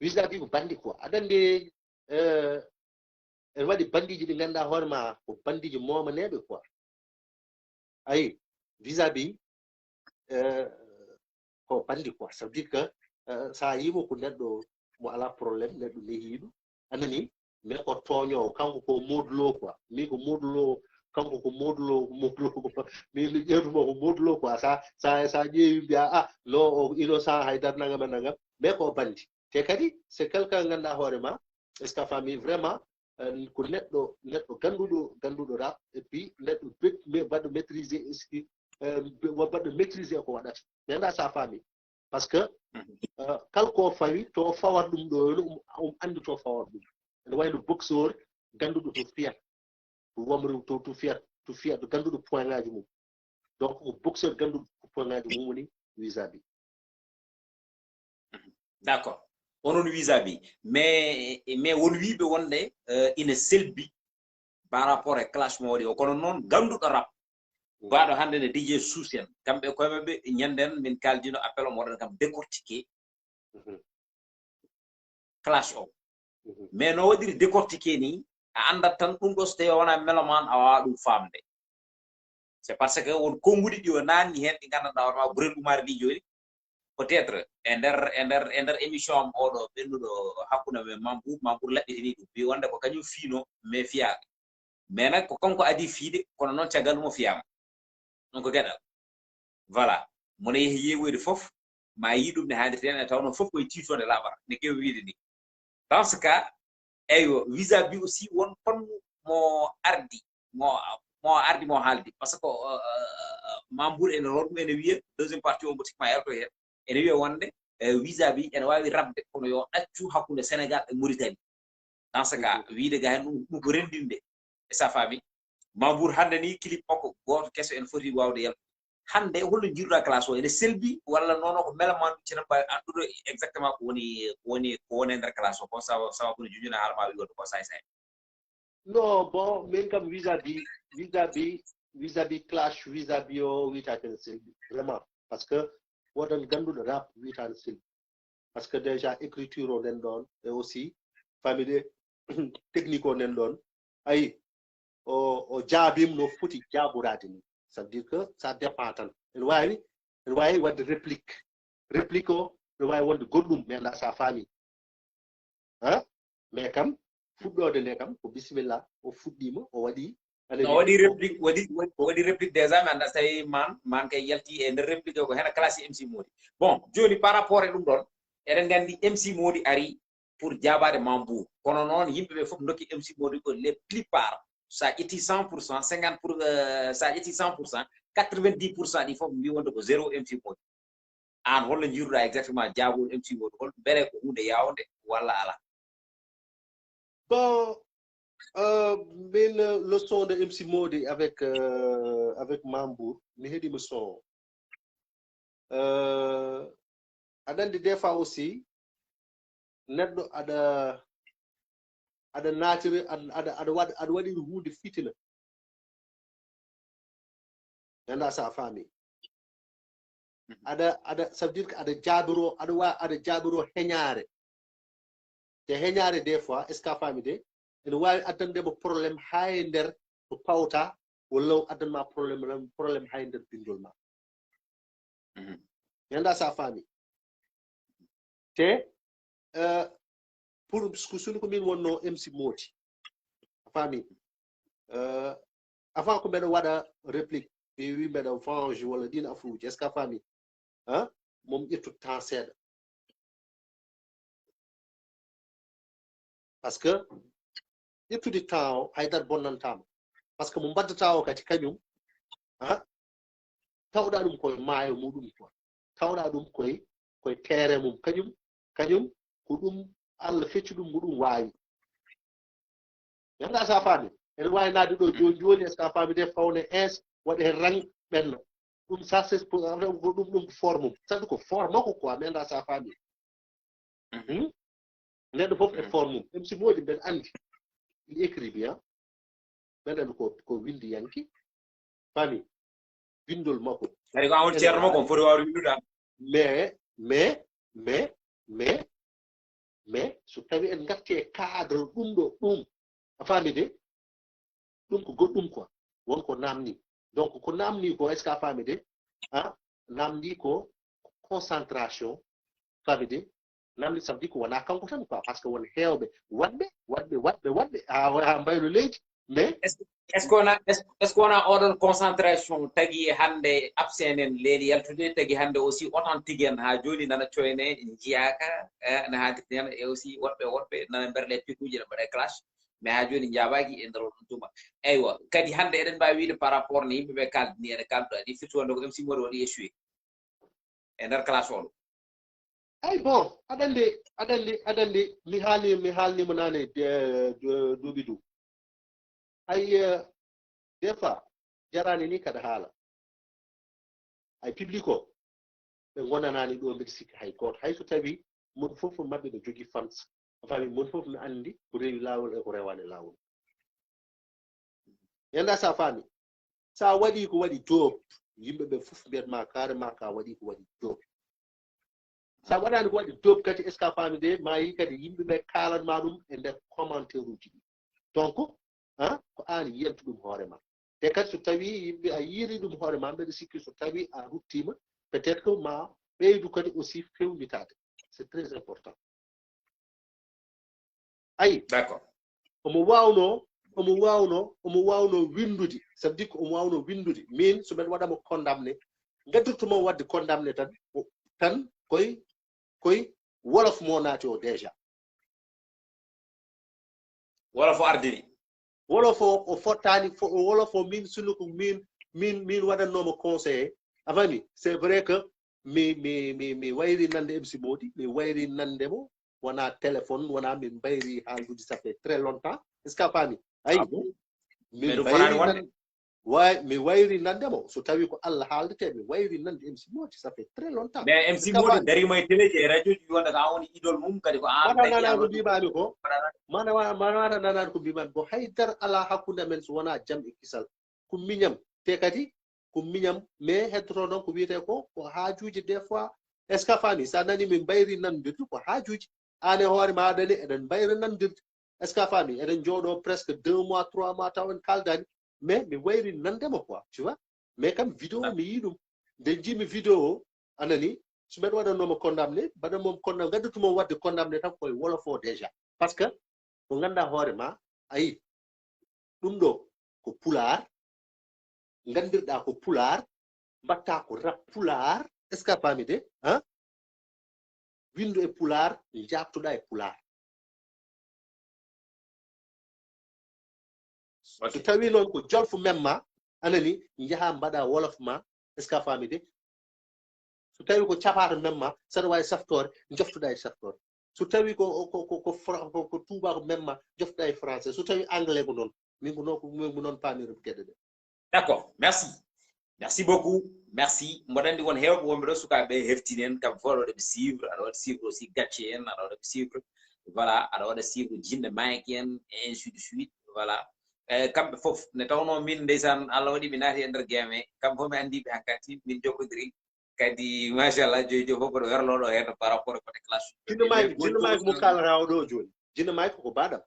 Vis à vis ko bandi quoi aɗa andi euh, ene waɗi bandiji ɗi ngannduɗaa hoore ma ko bandiji moomaneeɓe quoi. Ayi, vis-à-vis, euh, ko bandi quoi. Ça veut dire que euh, sa yimo ko neɗɗo mo ala problème, neɗɗo nehiiɗo, anani, mais ko tooñoowo, kanko ko modulo quoi. Mi ko modulo, kanko ko modulo, modulo quoi. Mi mi ƴeewtumo ko modulo quoi. Sa sa sa ƴeewi mbiya ah lo o innocent, hay dar nangam e nangam, mais ko bandi. Te kadi c'est quelqu'un ngannduɗaa hoore ma, est-ce que a faami vraiment? Euh, ko neɗɗo neɗɗo gannduɗo gannduɗo rap, et puis neɗɗo bet- me- baɗɗo maîtriser, est-ce que euh, be- wa- baɗɗo maîtriser ko waɗata, mi annda sa faami. Parce que euh, kala ko fawi to fawat ɗum ɗo no um, um anndi to fawat ɗum. Ene wayno boxeur gannduɗo to fiyat, to wamri to to fiyat, to fiyat, to gannduɗo point ngaji mum. Donc ko boxeur gannduɗo ko point ngaji mum woni vis-à-vis. D'accord. Onon vis-à-vis. Mais mais won wiiɓe wonde euh, ina selbi par rapport e clash mo waɗi o, kono noon gannduɗo rap, waaɗo hannde ne D J Sousi en, kamɓe koye maɓɓe ñannden min kaaldino appel o, mo waɗan kam décortiquer clash o. Mais no waɗiri décortiquer ni, a anndat tan ɗum ɗo, so tawi a wona mélomane a wawa ɗum famde. C'est parce que won konnguɗi ɗi o nanni heen ɗi nganndanɗaa hoore ma Burel Umar ɗi jooni, peut-être e nder e nder e nder émission am oɗo ɓennuɗo hakkunde men, Mambour Mambour laɓɓitini ɗum, wi wonde ko kañum fiino mais fiyaaka. Mais nak ko kanko adi fiide, kono noon caggal ɗum o fiyama. Ɗum ko geɗal. Voilà. Mona yehi yeewoyde fof ma yi ɗum ne haalirte heen, taw noon fof koye tiitoonde laaɓata ne kewi wiide ni. Dans ce cas, eyyo, vis-à-vis aussi won kon mo ardi mo mo ardi mo haaldi, parce que Mambour ene hoɗum ene wiya deuxième partie o mbotikma yalto heen, ene wiya wonde vis-à-vis ene waawi rabde kono yo ɗaccu hakkunde Sénégal e Mauritanie. Dans ce cas wiide ga heen ɗum ɗum ko renndinde e sa faami. Mambour hannde ni clip makko gooto keso ene foti waawde yaltude. Hannde holno njiiruɗa clash o, ene selbi walla nono ko mélomane ɗum cena mbawi anndude exactement ko woni ko woni ko woni e nder clash o, ko sababu sababu ne jujuna haala ma wi wonde ko say say? Non, bon, min kam vis-à-vis vis-à-vis vis-à-vis clash vis-à-vis o wiyata kene selbi vraiment, parce que wodan gannduɗo rap wiyata no selbi. Parce que déjà écriture o nden ɗon e aussi famille technique o nden ɗon, ayi, o o jaabima no foti jaaboraade ni. Ça veut dire que ça dépend tan, ene waawi ene waawi waɗde réplique. Réplique o ene waawi wonde goɗɗum, mi annda sa faami. Hein? Mais kam fuɗɗoode nde kam ko bisimilla, o fuɗɗiima, o waɗi. No waɗi réplique, waɗi waɗi réplique déjà, mi annda tawi man man kay yalti e nder réplique o ko hena classe M C Mody. Bon, jooni par rapport e ɗum ɗon, eɗen nganndi M C Mody ari pour jaabaade Mambour, kono noon yimɓe ɓe fof ndokki M C Mody ko les plupart, sa ƴetti cent pour cent, cinquante pour euh, sa ƴetti cent pour cent, quatre-vingt-dix pour cent ɗi fof mbi wonde ko zéro M C Mody. Aan holno njiiruɗa exactement jaabol M C Mody, hol mbele ko huunde yawnde walla ala? Bon, euh, min euh, leçon de M C Mody avec euh, avec Mambour, mi heɗima son. Euh, aɗa anndi des fois aussi neɗɗo aɗa aɗa naatiri aɗa aɗa aɗa waɗa aɗa waɗiri huunde fitina. Nanda sa faami. Aɗa aɗa ça veut dire que aɗa jaabiro aɗa wa aɗa jaabiro heñaare. Te heñaare des fois est ce que a faami de ene waawi addande mo problème haa e nder to pawta, walla o addanma problème problème haa e nder binndol ma. Nanda sa faami. Te euh, pour ko sunu ko min wonno M C Mody, a faami. Euh, avant ko mbeɗa waɗa réplique, mi wi mbeɗa venge walla ɗin affaire uji, est ce que a faami? Hein? Moom ƴettu temps seeɗa. Parce que ƴettude temps o haydara bonnantama. Parce que mo mbaddata o kadi kañum, ha, tawɗa ɗum koye maayo muɗum quoi. Tawɗa ɗum koye koye terrain mum kañum. Kañum ko ɗum Allah fecci ɗum mo ɗum waawi. Yanda sa faami, ene waawi naade ɗo jooni jooni, est ce que a faami de, fawne ins waɗa heen rang ɓenna. Ɗum ça c'est pour ko ɗum ɗum ko fort mum, saɗa ko fort makko quoi, mi annda sa faami. Neɗɗo fof e fort mum. M C Mody mbeɗa anndi il écrit bien. Mbeɗa anndi ko ko winndi yanki. Faami? Winndol makko. Kadi ko awon ceerno makko on foti waawde winndude. Mais mais mais mais mais so tawi en ngatti e cadre ɗum ɗo ɗum, A faami de? Ɗum ko goɗɗum quoi. Won ko namni. Donc ko namni ko, est-ce que a faami de? Ah, namni ko concentration. Faami de? Namni, ça veut dire ko wona kanko tan quoi, parce que won heewɓe waɗɓe waɗɓe waɗɓe waɗɓe a a mbaylo leydi, mais Est-ce que wona est-ce que wona oɗon concentration tagi hannde absent en leeli yaltude, tagi hannde aussi authentique en haa jooni nana coyne, njiyaaka, eh, na haadirni en, e aussi woɗɓe woɗɓe nana mberle pikuuji, na mbaɗa clash, mais haa jooni njaabaaki e nder oɗon tuma. Eywa, kadi hannde eɗen mbaawi wiide par rapport no yimɓe ɓe kaaldini, ene kaalduɗa ni, firti wonde ko M C Mody waɗi échoué e nder clash oɗo. Ay bon, aɗa anndi, aɗa anndi, aɗa anndi, mi haalni mi haalnimo naane, eh, du- duuɓi du. Ay, eh, des fois jarani ni kada haala. Ay, public o, ɓe ngonanani ɗo, mbiɗa sikki hay gooto, hay so tawi mon fof maɓɓe no jogii fans. A faami, mon fof no anndi ko rewi laawol e ko rewaani laawol. Yanda, sa faami, sa waɗi ko waɗi doob, yimɓe ɓe fof mbiyat ma carrément ka waɗi ko waɗi doob. Sa waɗani ko waɗi doob kadi, est-ce que a faami de? Ma yi kadi yimɓe ɓe kaalan ma ɗum e nder commentaire uji ɗi. Donc, ah, ko an yiyanta ɗum hoore ma. Te kadi so tawi yimɓe a yiiri ɗum hoore ma, mbeɗa sikki so tawi a ruttima, peut-être que ma ɓeydu kadi aussi fewnitaade. C'est très important. Ayi, D'accord. Omo waawno, omo waawno, omo waawno winndude. Ça veut dire que omo waawno winndude. Min so mbeɗa waɗa mo condamné, ngaddirtu mo waɗde condamné tan, o- tan koy koy wolof mo naati o déjà. Wolof o ardini. Wolof o, o fottani fo- wolof o, min sunu ko min min min waɗannomo conseillé. A faami, c'est vrai que mi mi mi mi wayri nande M C Mody, mi wayri nande mo, wona téléphone, wona min mbayri haaldude, ça fait très longtemps. Est-ce que a faami? Ayi, Ah bon? Min Mais ɗum mbayri fotaani wonde. Nande, way mi wayri nande mo, so tawi ko Allah haaldete, mi wayri nande M C Mody, ça fait très longtemps. Mais M C Est-ce que a Mody faami? Darima e téléji e radioji wonde ko an woni idole mum, kadi ko an Mata tagi nana an ko waɗi mbimami ko. Mana mana mana nana ko mbimami ko, haydara ala hakkunde men so wona jam e kisal. Ko miñam, te kadi ko miñam, mais heddoto noon ko wiyete ko ko haajuji des fois. Est-ce que a faami? Sa nani min mbayri nandirde ko haajuji. An e hoore ma aɗa nani eɗen mbayri nandirde. Est-ce que a faami? Eɗen jooɗo presque deux mois, trois mois taw en kaldani. Mais mi wayri nandema quoi, tu vois? Mais kam vidéo mi yi ɗum. Nde jimi vidéo o, a nani, so mbeɗa waɗannomo condamné, mbaɗanmomo condamné, ngaddutumo waɗde condamné tan koye wolof o déjà. Parce que ko ngannduɗaa hoore ma, ayi, ɗum ɗo ko pulaar, nganndirɗaa ko pulaar, mbaɗtaa ko rap pulaar. Est-ce que a faami de? Hein? Winndu e pulaar, njaabtoɗaa e pulaar. So tawi noon ko jolfo memma, a nani, njaha mbaɗa wolof ma. Est-ce que a faami de? So tawi ko capato memma, saɗa wawi saftoore, joftoɗa e saftoore. So tawi ko ko ko ko fra- ko ko tuubako memma, joftoɗa e français. So tawi anglais ko noon. Min ko noon ko min ko noon paamirmi geɗe ɗe. D'accord, merci. Merci beaucoup. Merci. Mboɗo anndi won heewɓe wonɓe ɗo, sukaaɓe heftini en, kamɓe fof aɗa waɗa ɓe suivre, aɗa waɗa suivre aussi Gacce en, aɗa waɗa ɓe suivre. Voilà, aɗa waɗa suivre Jinne Mike en, et ainsi de suite. Voilà. Eh, kamɓe fof, nde tawnoo min ndeysaan, Allah waɗi mi naati e nder game, kamɓe fof mi anndiiɓe hankadi, min njokkondirii. Kadi machallah, joyi joyi fof mboɗo werloo ɗo heen par rapport e côté clash. Jinne Mike, Jinne Mike mo kaalata o ɗo jooni. Jinne Mike ko baɗam.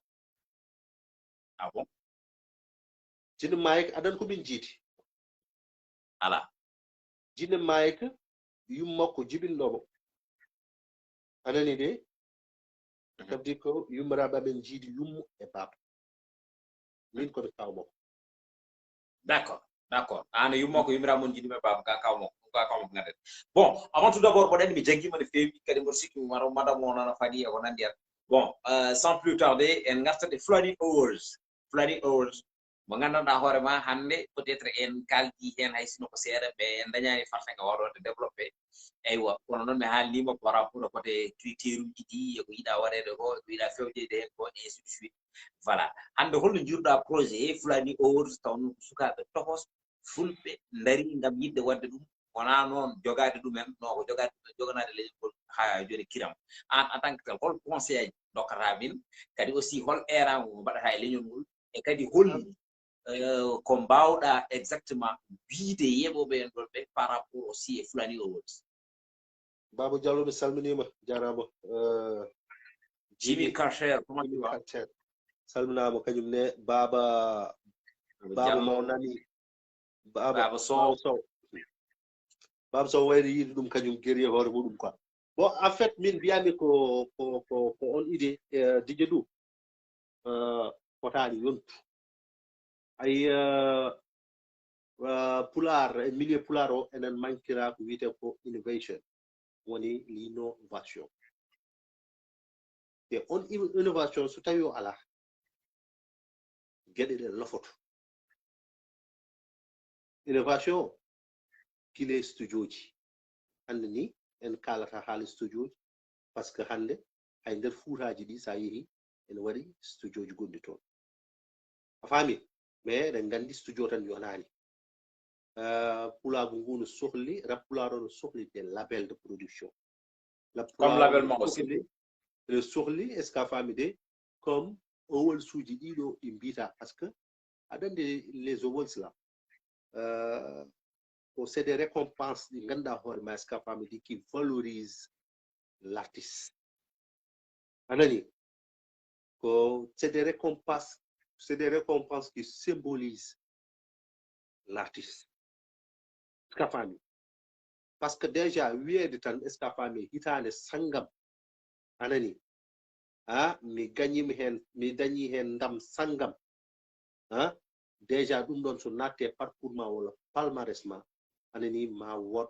Ah bon? Jinne Mike, aɗa anndi ko min jiidi? Alaa. Jinne Mike, yumma ko jibinɗo mo. A nani de? Mhm. Ça veut dire que yummoraaɓe amen jiidi yummo e baaba. Min ko mi kaaw makko. D'accord, d'accord. An yumma ko yummiraaɗo mon jiidi yummo e baaba, ka kaaw makko, ka kaaw makko ngaɗen. Bon, avant tout d'abord, mboɗo anndi mi jaggiima no feewi, kadi mboɗo sikki mo maro madame o nana faadi e ko nanndi en. Bon, euh, sans plus tarder, en ngartat e Fulani Awards. Fulani Awards, mo nganndanɗaa hoore ma hannde, peut-être en kaaldi heen hay sino ko seeɗa, mais en ndañaani fartaŋŋe wawde waɗde développé. Eywa, kono noon mi haalniima par rapport e côté critère uji ɗi, e ko yiɗaa waɗeede ko, e ko yiɗaa fewjeede heen ko, et ainsi de suite. Voilà. Hannde holno njiiruɗaa projet he Fulani Awards, taw noon ko sukaaɓe tokos, fulɓe, ndarii ngam yiɗde waɗde ɗum, wonaa noon jogaade ɗumen, no ko jogaade ɗumen, joganaade leñol ngol haa jooni kiram. Aan, en tant que tel, hol conseil aji ndokkataa min? Kadi aussi, hol eeraango ngo mbaɗataa e leñol ngol? E kadi, hol, euh, ko mbaawɗaa exactement wiyde yeɓooɓe en ɗon ɓe par rapport aussi e Fulani Awards? Baba Diallo, mi salminiima, jaaraama. Euh, Jimmy Carter, comment tu Jimmy vas? Carter. Salminaama kañum ne, baaba, baaba Diallo, mawnani, baaba, Baaba Sow. Baaba Sow. Baaba Sow wayri yiide ɗum kañum, geri e hoore muɗum quoi. Bon, en fait, min mbiyami ko, ko, ko, ko on idée, euh, Didier Dou, euh, fotaani yontu. Ay, euh, euh, Pulaar, e milieu Pulaar o, enen mankira ko wiyetee ko innovation, woni l'innovation. Te on in-, innovation so tawi o alaa, geɗe ɗe lofoto. Innovation, kile studioji. Hannde ni, en kaalata haala studioji, parce que hannde hay nder fuutaaji ɗi, sa yehi, ene waɗi studioji gonɗi toon. A faami? Mais eɗen nganndi studio tan yonaani. Euh, pulaagu ngu no sohli, rap pulaar o no sohli des labels de production. Rap Comme pulaar o label no ma aussi. Sohli, ene sohli, est-ce que a faami de, comme awards uji ɗiɗo ɗi mbiyta, parce que aɗa anndi les awards là, euh, ko c'est des récompenses ɗi ngannduɗaa hoore ma, est-ce que a faami de, qui valorise l'artiste. A nani? Ko c'est des récompenses, c'est des récompenses qui symbolisent l'artiste. Est-ce que a faami? Parce que déjà, wiyeede tan, est-ce que a faami, hitaande sanngam, a nani? Ah, mi gañiima heen, mi dañii heen ndam sanngam. Ah, déjà, ɗum ɗoon so naatti e parcours ma walla palmarès ma, a nani, ma wood,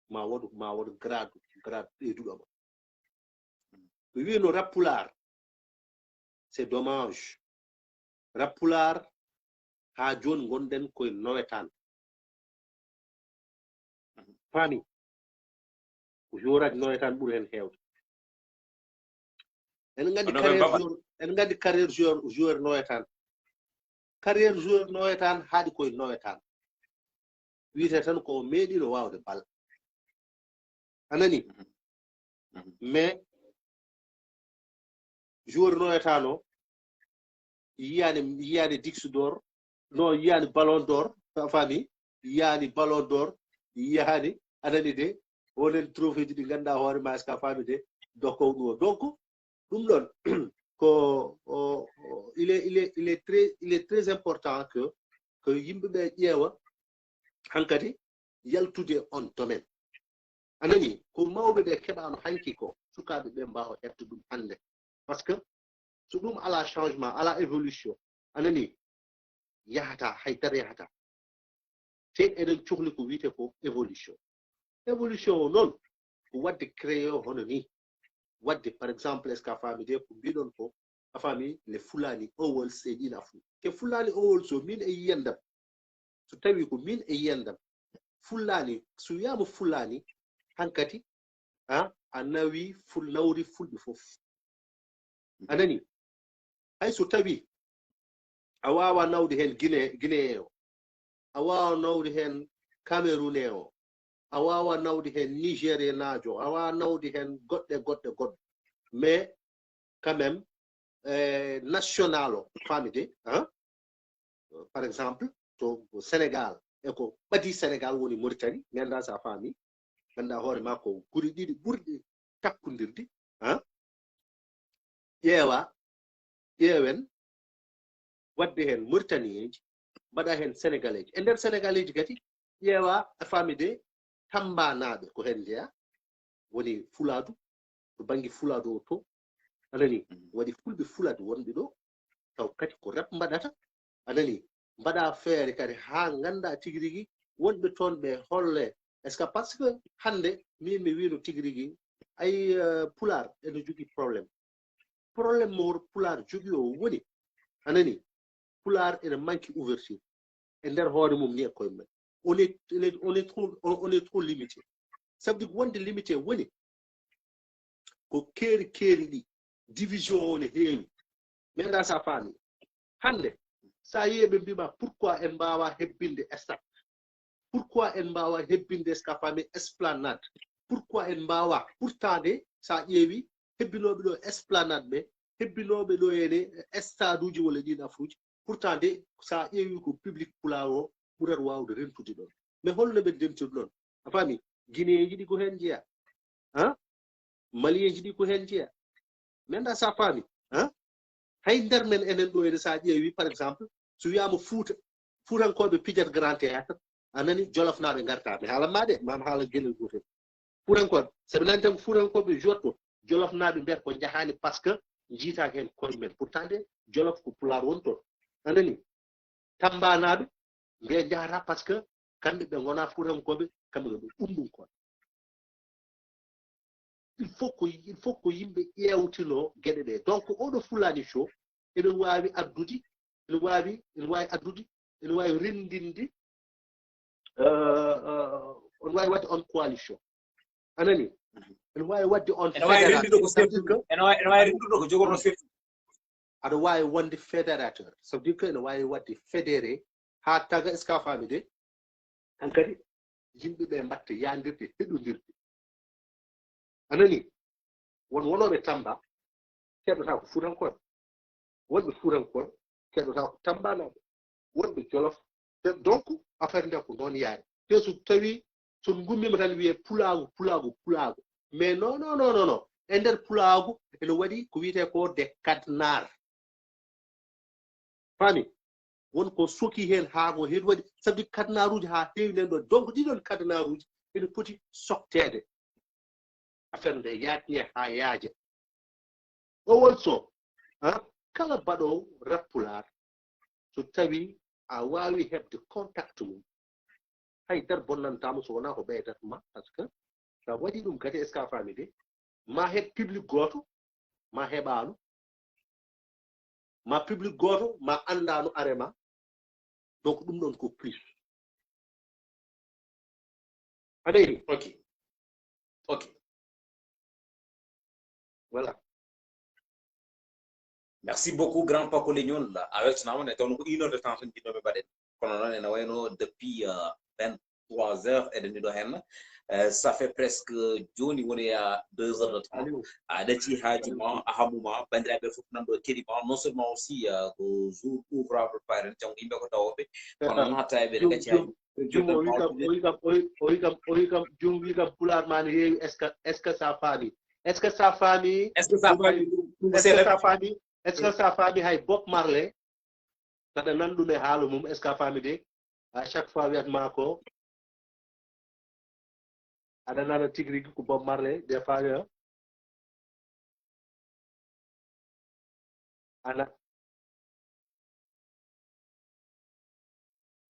ma wood, ma wood grade, grade ɓeyduɗo ma. Ko wiyno rap pulaar, c'est dommage. Rap pulaar, haa jooni ngonɗen koye nawetaan. Faami? Ko joueuraaji nawetaan ɓuri heen heewde. En nganndi Hono ɓe carrière Baba. Joueur, en nganndi carrière joueur, joueur nawetaan. Carrière joueur nawetaan haaɗi koye nawetaan. Wiyetee tan ko o meeɗiino waawde bal. A nani? Mhm. Mais joueur nawetaan o, yiyaani, yiyaani Disque d'Or, no yiyaani Ballon d'Or, a faami? Yiyaani Ballon d'Or, yiyaani, a nani de, onen trophée ji ɗi ngannduɗaa hoore ma, est-ce que a faami de, dokow ɗum o. Donc, ɗum ɗoon, ko, o, o, il est, il est, il est très, il est très important que, que yimɓe ɓe ƴeewa hankadi yaltude on domaine. A nani, ko mawɓe ɓe keɓaano hanki ko, sukaaɓe ɓe mbaawa heɓde ɗum hannde. Parce que so ɗum alaa changement, alaa évolution, a nani, yahataa, hay dara yahataa. Te eɗen cohli ko wiyetee ko évolution. Évolution o noon, ko waɗde créer hono ni. Waɗde, par exemple, est-ce que a faami de, ko mbiɗon ko, a faami, les Fulani Awards e ɗiin affaire. Te Fulani Awards o, min e yiyandam, so tawi ko min e yiyandam, Fulani, so wiyaama Fulani, hankadi, a, a nawi ful-, nawri fulɓe fof. A nani? Hay so tawi a waawaa nawde heen Guinée, Guinéen o, a waawaa nawde heen Camerounais o, a waawaa nawde heen Nigérienaajo, a waawaa nawde heen goɗɗe, goɗɗe, goɗɗe. Mais quand même, eh, national o, faami de, hein? Par exemple, to Sénégal, e ko ɓadii Sénégal woni Mauritanie, mi anndaa so a faami, ngannduɗaa hoore ma ko gure ɗiɗi ɓurɗe takkondirde, hein? Ƴeewa, ƴeewen, waɗde heen Mauritanienji, mbaɗa heen Sénégalais ji. E nder Sénégalais ji kadi, ƴeewa, a faami de, Tambanaaɓe ko heen njeyaa, woni Fulaadu, to bannge Fulaadu o to, a nani, Mhm. waɗi fulɓe Fulaadu wonɓe ɗo, taw kadi ko rap mbaɗata, a nani, mbaɗa feere kadi haa ngannda tigi rigi wonɓe toon ɓe holle. Est-ce que, parce que hannde min mi wiino tigi rigi, ay, euh, Pulaar ene jogii problème. Problème mo Pulaar jogii o woni, a nani, Pulaar ene manque ouverture e nder hoore mum ni e koye mum. On est, on est, on est trop, on, on est trop limité. Ça veut dire wonde limité woni ko keeri keeri ɗi, division o ne heewi. Mi anndaa so a faami. Hannde, so a yiyii ɓe mbiima, pourquoi en mbaawa hebbinde stade? Pourquoi en mbaawa hebbinde, est-ce que a faami, esplanade? Pourquoi en mbaawa? Pourtant de, so a ƴeewi, hebbinooɓe ɗo esplanade ɓe, hebbinooɓe ɗo ene stade uji walla ɗiin affaire uji. Pourtant de, so a ƴeewi ko public Pulaar o ɓurata waawde rentude ɗoon. Mais holno ɓe rentirta ɗoon? A faami? Guinéen ji ɗi ko heen njeyaa. Hein? Malien ji ɗi ko heen njeyaa. Mi anndaa so a faami. Hein? Hay nder men enen ɗo ene, so a ƴeewi, par exemple, so wiyaama Fuuta, Fuutankooɓe pijat Grand Théâtre, a nani Jolofnaaɓe ngarta. Mi haalan ma de, maam haala gelel gootel. Fuutankooɓe, sabi nani tan ko Fuutankooɓe jotto, Jolofnaaɓe mbiyata ko njahaani parce que njiitaaki heen koye men. Pourtant de, Jolof ko Pulaar woni toon. A nani? Tambaanaaɓe mbiya njahataa parce que kamɓe ɓe ngonaa Fuutankooɓe, kamɓe ko ɓe Umbunkooɓe. Il faut ko, il faut ko yimɓe ƴeewtino geɗe ɗe. Donc, oɗo Fulani Show, ene waawi addude, ene waawi, ene waawi addude, ene waawi renndinde, euh, euh, on waawi waɗde on coalition. A nani? Ene waawi waɗde on ene waawi rendude ko fédérateur. Ça veut dire que ene waawi, ene waawi rendude ko jogorno surtout. Aɗa waawi wonde fédérateur. Ça veut dire que ene waawi waɗde fédéré haa taga, est-ce que a faami de? Hankadi, yimɓe ɓe mbaɗta yaandirde, heɗondirde. A nani? Won wonooɓe Tamba, keɗotaa ko Fuutankooɓe. Wonɓe Fuutankooɓe, keɗotaa ko Tambaanaaɓe. Wonɓe Jolof. Te donc, affaire nde ko noon yaari. Te so tawi, so ngummiima tan wiyee pulaagu, pulaagu, pulaagu. Mais non, non, non, non, non. E nder pulaagu, ene waɗi ko wiyetee ko des cadenas. Faami? Won ko soki heen haa ko heen waɗi. Sabi cadenas uji haa heewi nen ɗo. Donc, ɗiɗon cadenas uji ene poti sokteede. Affaire nde yaajne haa yaaja. O won so, ah, kala baɗoowo rap pulaar, so tawi a waawi heɓde contact mum, hay dara bonnantaa mo so wonaa ko ɓeydat ma, parce que so a waɗii ɗum kadi, est-ce que a faami de? Ma heɓ public gooto, ma heɓaano, ma public gooto, ma anndaano are ma. Donc, ɗum ɗoon ko plus. A nani? Ok. Ok. Voilà. Merci beaucoup, grand Paco Legnol. A weltanaama, ne tawno ko une heure de temps tan njiɗnoomi mbaɗen. Kono noon ene wayno depuis, euh, vingt-trois heures eɗen ɗo heen. Euh, ça fait presque jooni woni à deux heures de temps. Aliou. A ɗacci haaju ma, a hamu ma, banndiraaɓe fof nan ɗo keɗii ma. Non seulement aussi, euh, ko jour ouvrable paren, janngo yimɓe ko tawooɓe. Kono noon hatta eɓe ɗacci haaju. Jum, jum, o wi kam, o wi kam, o wi, o wi kam, o wi kam, jum wi kam pulaar ma ne heewi, est-ce que, est-ce que ça faami? Est-ce que ça faami? Est-ce que ça faami? Ɗum, ɗum est-ce que ça faami? Est-ce que ça faami hay Bob Marley? Saɗa nan ɗum e haala mum, est-ce que a faami de? À chaque fois wiyat ma ko, aɗa nana tigi rigi ko Bob Marley, des fois, hein? Ana.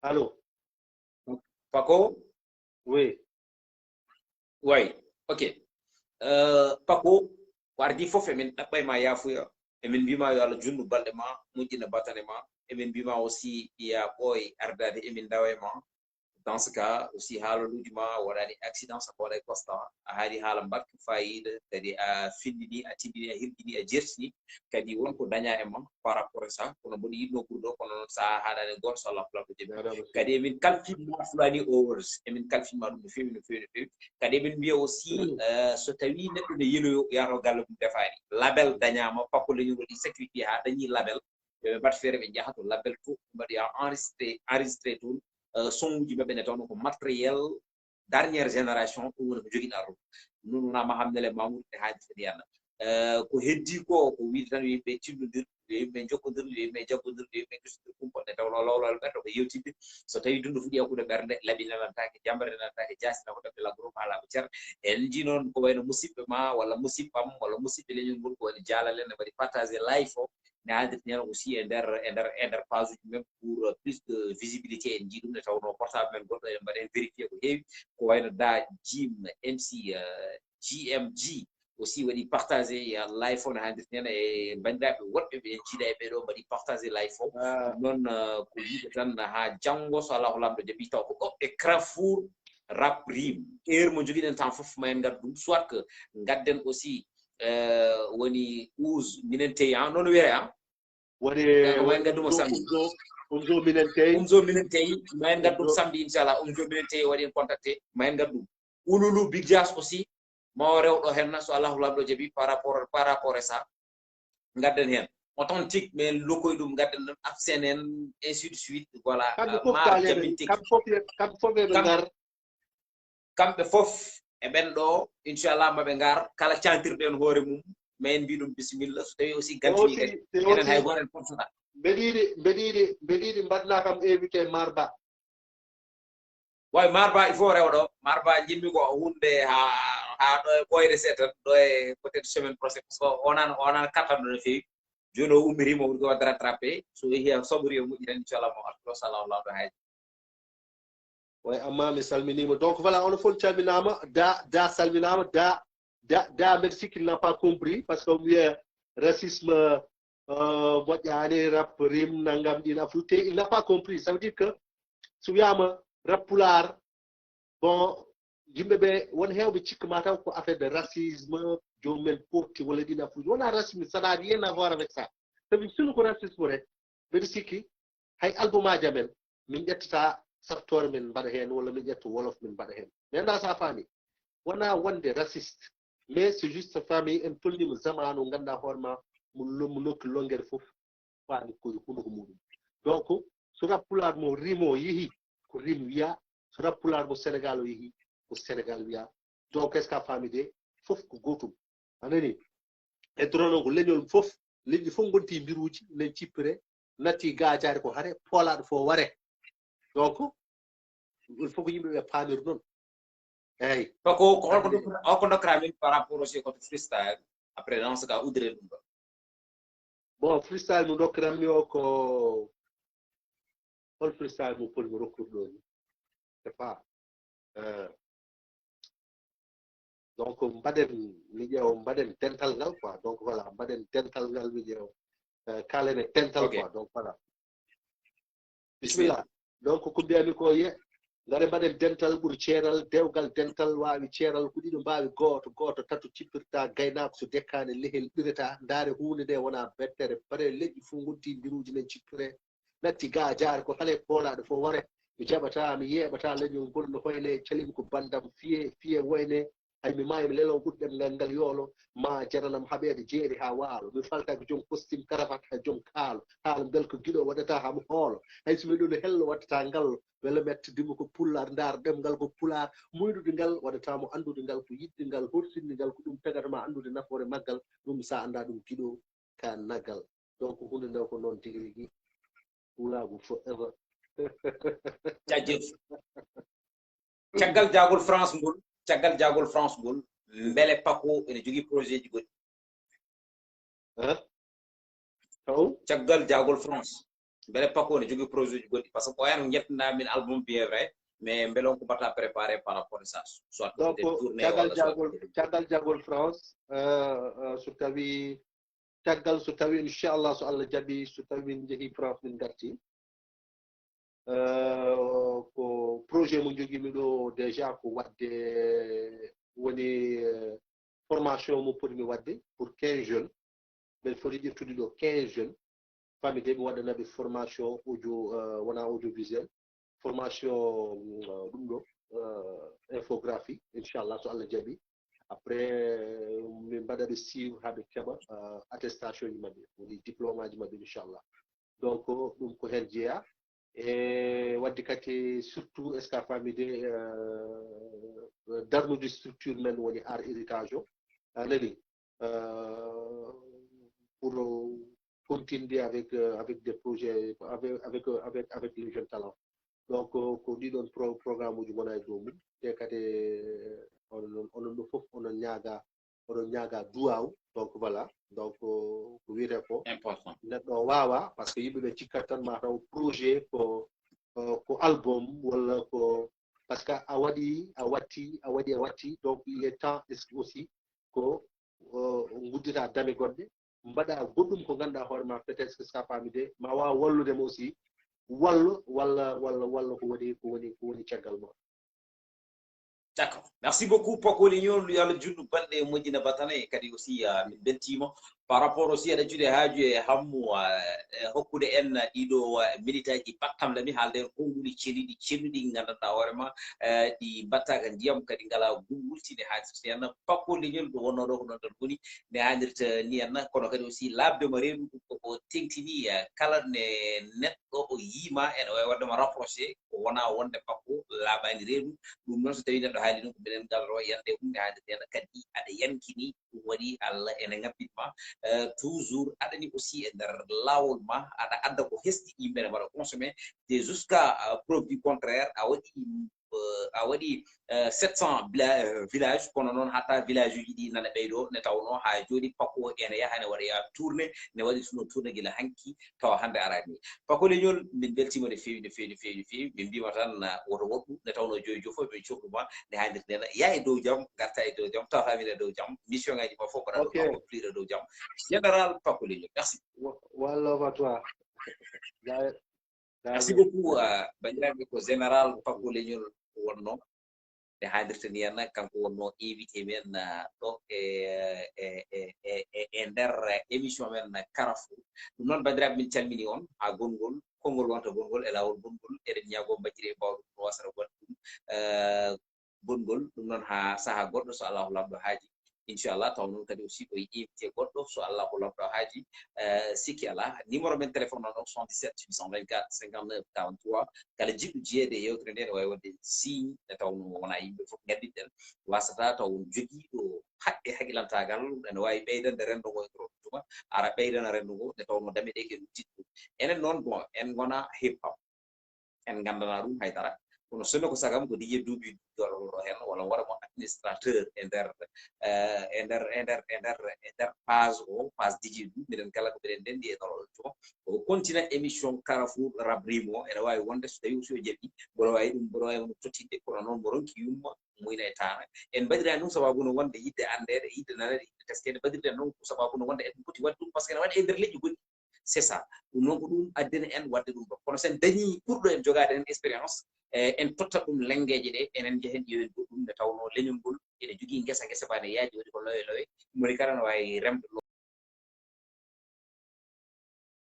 Allô? Paco? Oui. Oui, ok. Euh, Paco, ko ardii fof emin ɗaɓɓay ma yaafuya. Emin mbiima yo Allah junnu balɗe ma, moƴƴina batane ma. Emin mbiima aussi ya ɓooy ardaade emin ndawa e ma. Dans ce cas aussi, haalaluuji ma waɗaani accident, sabu waɗa e constat. A haali haala mbaɗka faayiida, kadi a findini, a tindini, a hirjini, a jertini. Kadi won ko dañaa e ma par rapport à ça. Kono mboɗo yiɗnoo ɓurɗo, kono noon so a haaɗaani gooto, so Allah fulaɓe jaɓi. Kadi emin kalfinma Fulani Awards, emin kalfinma ɗum no feewi, no feewi, no feewi. Kadi emin mbiya aussi, euh, so tawii neɗɗo ne yeloyo, yahata galle mum defaani. Label dañaama, Paco Legnol waɗi sacrifié haa dañi label. Yo ɓe mbaɗ feere ɓe njaha to label to, ɓe mbaɗoya enregistré, enregistré toon, euh, son uji maɓɓe ne tawno ko matériel dernière génération, ɗum woni ko jogiɗaa ɗum. Ɗum wona Mahamnel e Mamoudou ɓe haaldi foti yanna. Euh, ko heddii ko, ko wiyde tan yo yimɓe tinndondir, yo yimɓe njokkondir, yo yimɓe jaggondir, yo yimɓe dusodir kumpa nde tawnoo lawlawal ɓerɗe ko yewtidde. So tawii dundu fuɗii hakkunde ɓernde, laɓi nanantaake, jamre nanantaake, jaasi na ko ɗaɓɓe laggoro ko alaa ko cer. En njii noon ko wayno musidɓe ma walla musidɓam walla musidɓe leñol ngol ko woni jaalal en ne mbaɗi partagé live o, ne haaldirta heen aussi e nder, e nder, e nder page uji men pour plus de visibilité. En njii ɗum nde tawnoo portable men goɗɗo ene mbaɗa vérifié ko heewi. Ko wayno Da Jim M C, euh, G M G aussi waɗi partagé, euh, live o ne haaldirta heen e banndiraaɓe woɗɓe ɓe en njiida e ɓee ɗo mbaɗi partagé live o. Ah. Noon, euh, ko wiide tan haa janngo so Allahu Laamɗo jaɓi taw ko ɗo e Carrefour Rap Rim. Heure mo njogiɗen temps fof ma en ngaddu ɗum, soit que ngadden aussi, euh, woni Ouz minen teyi, ah, noon wiyete, ah. Woni, ma en ngaddu mo samedi. Umzo, Umzo minen teyi. Umzo minen teyi, ma en ngaddu mo samedi, inchallah. Umzo minen teyi waɗi en contacté, ma en ngaddu. Ululu Big Jas aussi, ma o rew ɗo henna, so Allahu Laamɗo jaɓi par rapport, par rapport à ça. Ngadden heen. Authentique, mais lokoy ɗum, ngadden ɗum absent en, ainsi de suite. Voilà. Kamɓe fof, euh, kaalen, kamɓe fof, kamɓe fof eɓe ngar. Kamɓe fof e ɓen ɗo, inchallah, maɓe ngar, kala cantirɗo en hoore mum, mais en mbi ɗum bisimilla, so tawi aussi gantini kadi enen hay gooto en forcata. Mbeɗiɗi mbeɗiɗi mbeɗiɗi mbaɗna kam invité Marba. Way Marba, il faut rewa ɗo. Marba jimmi ko hunde ha ha ɗo e ɓoyre seeɗa tan, ɗo e peut-être semaine prochaine, parce que onan onan kattanɗo no feewi. Joni o ummirima, o wi ko wadde rattrapé, so yehi ha soɓori o moƴƴi tan inchallah mo artuɗo sala o lawɗo haji. Way amma mi salminima, donc voilà, on fof calminama. Da da salminama. Da da da mbeɗa sikki n'a pas compris parce que wiye racisme moƴƴani, rap rim nangam ɗin affaire te il n'a pas compris. Ça veut dire que so wiyama rap pulaar, bon, yimɓe ɓe won hewɓe cikka ma taw ko affaire de racisme, jomumen potti walla ɗin affaire, wona racisme, ça n'a rien à voir avec ça. Sabi sunu ko racisme rek. Mbeɗa sikki hay album aji amen min ƴettata sartoore min mbaɗa heen walla min ƴetta wolof min mbaɗa heen. Mi anndaa so a faami. Wonaa wonde raciste, mais c'est juste faami en tolniima zamaanu ngannduɗaa hoore ma mo lo- mo nokki lonngere fof faami ko hunuko muɗum. Donc so rap pulaar mo rimo yehi ko rim wiya, so rap pulaar mo Sénégal o yehi ko Sénégal wiya. Donc est-ce que a faami de? Fof ko gootum. A nani? E drono ko leñol fof, leñɗi fof ngonti mbiruuji, nen cippire, natti gaajaare ko hare, poolaaɗo fof ware. Donc il faut ko yimɓe ɓe paamir noon. Eyi. Pako ko holko dokkata holko dokkata min par rapport aussi koto freestyle? Après dans ce cas udre ɗum ɗo. Bon, freestyle mo dokkiranmi o ko hol freestyle mo poti mo rokkude ɗo ni? C'est pas. Euh, donc mbaɗen mi ƴeewa mbaɗen dental ngal quoi, donc voilà, mbaɗen dental ngal mi ƴeewa. Euh, kalen e dental quoi, donc voilà. Bisimilla. Donc ko mbiyami ko ye ngare mbaɗen dental ɓuri ceeral, dewgal dental waawi ceeral ko ɗiɗo mbaawi gooto, gooto tato cippirta gaynaako so dekkaani lehel ɓireta. Ndaare huunde nde wona bettere, bare leƴƴi fof ngonti mbiruuji men cippire. Natti ga jaare ko hale poolaaɗo fof ware. Mi jaɓata, mi yeeɓata leñol ngol no hoyle, calimi ko banndam fiye, fiye woyne. Hay mi maayi mi lelo ɓurɗemngal ngal yoolo, ma jaranam haɓeede jeeri haa waalo. Mi faltaaki joom kostim karavat hay joom kaalo. Haala mbel ko giɗo waɗata haa mo hoolo. Hay so miɗo no hello waɗata ngal. Welo mette dimo ko pullar, ndaar ɗemngal ko pulaar. Muynude ngal waɗata mo anndude ngal ko yiɗde ngal, horsinde ngal ko ɗum tagata ma anndude nafoore maggal. Ɗum sa annda ɗum giɗo ka naggal. Donc hunde nde ko noon tigi rigi. Pulaagu forever. Jaajëf. Caggal jaagol France ngol, caggal jaagol France ngol, mbele Paco ene jogii projet ji goɗɗi? Hein? Taw? Caggal jaagol France, mbele Paco ene jogii projet ji goɗɗi? Parce que ko en jettinaa min album bien vrai, mais mbele on ko mbaɗata préparé par rapport à ça, soit Donc caggal jaagol caggal jaagol France, euh, euh, so tawi caggal so tawi inchallah so Allah jaɓi so tawi min njehi France min ngarti. Euh, ko projet mo jogiimi ɗo déjà ko waɗde woni euh, formation mo potmi waɗde pour quinze jeunes. Mbeɗa foti ƴettude ɗo quinze jeunes. Famille de mi waɗanaɓe formation audio, euh, wona audiovisuel, formation euh, ɗum ɗo euh, infographie, inchallah so Allah jaɓi. Après euh, min mbaɗaɓe suivre haa ɓe keɓa euh, attestation ji maɓɓe, woni diplôme aji maɓɓe inchallah. Donc ɗum ko heen jeeya. E wadde kadi surtout est ce que a faami de euh, darnude structure men woni art héritage o, a nani? Euh, pour continuer avec euh, avec des projets avec avec avec avec les jeunes talents. Donc ko ɗiɗon programme uji gona e dow mum. Te kadi onon onon ɗo fof onon ñaaga oɗon ñaaga duwaw. Donc voilà, donc ko wiyete ko important. Neɗɗo o wawa parce que yimɓe ɓe cikkat tan ma taw projet ko ko album walla ko parce que a waɗi a watti a waɗi a watti, donc il est temps aussi ko guddita dame goɗɗe, mbaɗa goɗɗum ko ganduɗa hoore ma peut être que sa faami de ma wawa wallude mo aussi wallo walla walla walla ko woni ko woni ko woni caggal ma. D'accord. Merci beaucoup Paco Lignol, yo Allah junnu balɗe moƴƴina batana e kadi aussi uh, min beltima par rapport aussi aɗa cuuɗi haaju e hammu uh, hokkude en ɗiɗo uh, minitaji pattam lami haalde en konguɗi ceniɗi cennuɗi gandanɗa hoore ma ɗi mbattaka ndiyam kadi ngala gum wultinde haalirta ni henna. Paco Lignol ɗo wonno ɗo ko ɗon tan woni ne haalirta ni henna kono kadi aussi labde mo reedu ɗum koko tengtini kala ne neɗɗo o yiima ene wawi waddema rapproché. ko wona wonde pakko laaɓaani reedu. Ɗum noon, so tawii neɗɗo haali ɗum, ko minen ngarotoo yande ɗum, ne haali ndeen kadi aɗa yankini. Ɗum waɗi Allah ene ngabbit ma, eh, toujours aɗani aussi e nder laawol ma, aɗa adda ko hesɗi yimɓe ne mbaɗa consommé, te jusqu'à, euh, preuve du contraire, a waɗi, euh, a waɗi, euh, sept cents bila-, euh, village, kono noon hatta village uji ɗi nana ɓeydo, ne tawno haa jooɗi pakko ene yaha ne waɗa ya tourné, ne waɗi suno tourné gila hanki tawa hannde araani. Pakko leñol, min mbeltiima no feewi, no feewi, no feewi, no feewi. Min mbiima tan, ah, woto woɗɗu, ne tawno joyi joyi fof min cohlu ma, ne haandirte ne. Yaa e dow jam, ngarta e dow jam, tawata min e dow jam. Mission ngaji ma fof mbaɗa ɗum, ok, accomplir e dow jam. Général Paco Leñol, merci. Wa-, one love à toi. Jaay-, jaay-, merci beaucoup, ah, banndiraaɓe, ko Général Paco Leñol wonno. Nde haalirta ni henna, kanko wonno invité men, ah, ɗo e, e, e, e, e, e nder émission men Carrefour. Ɗum noon, banndiraaɓe, min calmini on haa gonngol, konngol wonta gonngol e laawol gonngol. Eɗen ñaagoo mbajjiri e mbaawɗo ɗum no wasata goɗɗo ɗum, eh, gonngol. Ɗum noon haa sahaa goɗɗo, so Allahu Laamɗo haaji. Inchallah, taw noon kadi aussi ko invité goɗɗo, so Allahu Laamɗo haaji, eh, sikki alaa. Numéro men téléphone noon o, soixante-dix-sept huit cent vingt-quatre cinquante-neuf quarante-trois. Kala jiɗɗo jeyeede e yewtere nde, ne waawi waɗde signe, nde tawnoo wonaa yimɓe fof nganndiɗen. Wasata taw on jogiiɗo haqqe haqilantaagal, ene waawi ɓeydande renndo ngo e ngoo tuma, ara ɓeydana renndo ngo, nde tawnoo dame ɗe ke luttiti ɗum. Enen noon, bon, en ngonaa hip hop. En nganndanaa ɗum hay dara. Kono so ne ko sagam ko D J Duubi jooɗoɗo ɗo heen, walla waɗa mo administrateur e nder, eh, e nder, e nder, e nder, e nder page o, page D J Duubi, minen kala ko mbiɗen ndenndi e ɗo ɗo tuma. O continue émission Carrefour Rap Rimo, ene waawi wonde so tawii aussi o jaɓi, mboɗo waawi ɗum, mboɗo waawi mo tottinde, kono noon mbo ronki yumma, muyna e taana. En mbaɗiraani ɗum sababu no wonde yiɗde anndeede, yiɗde naneede, yiɗde teskeede, mbaɗirɗen noon ko sababu no wonde eɗen poti waɗde ɗum, par ce que ene waɗa e nder leƴƴi goɗɗi. C'est ça. Ɗum noon ko ɗum addani en waɗde ɗum ɗo. Kono so en dañii ɓurɗo en jogaade en expérience, eh, en totta ɗum lenngeeje ɗe, enen njehen ƴeewen goɗɗum nde tawnoo leñol ngol ene jogii ngesa, ngesa ba ne yaaji, waɗi ko lowe lowe. Moni kala no waawi remde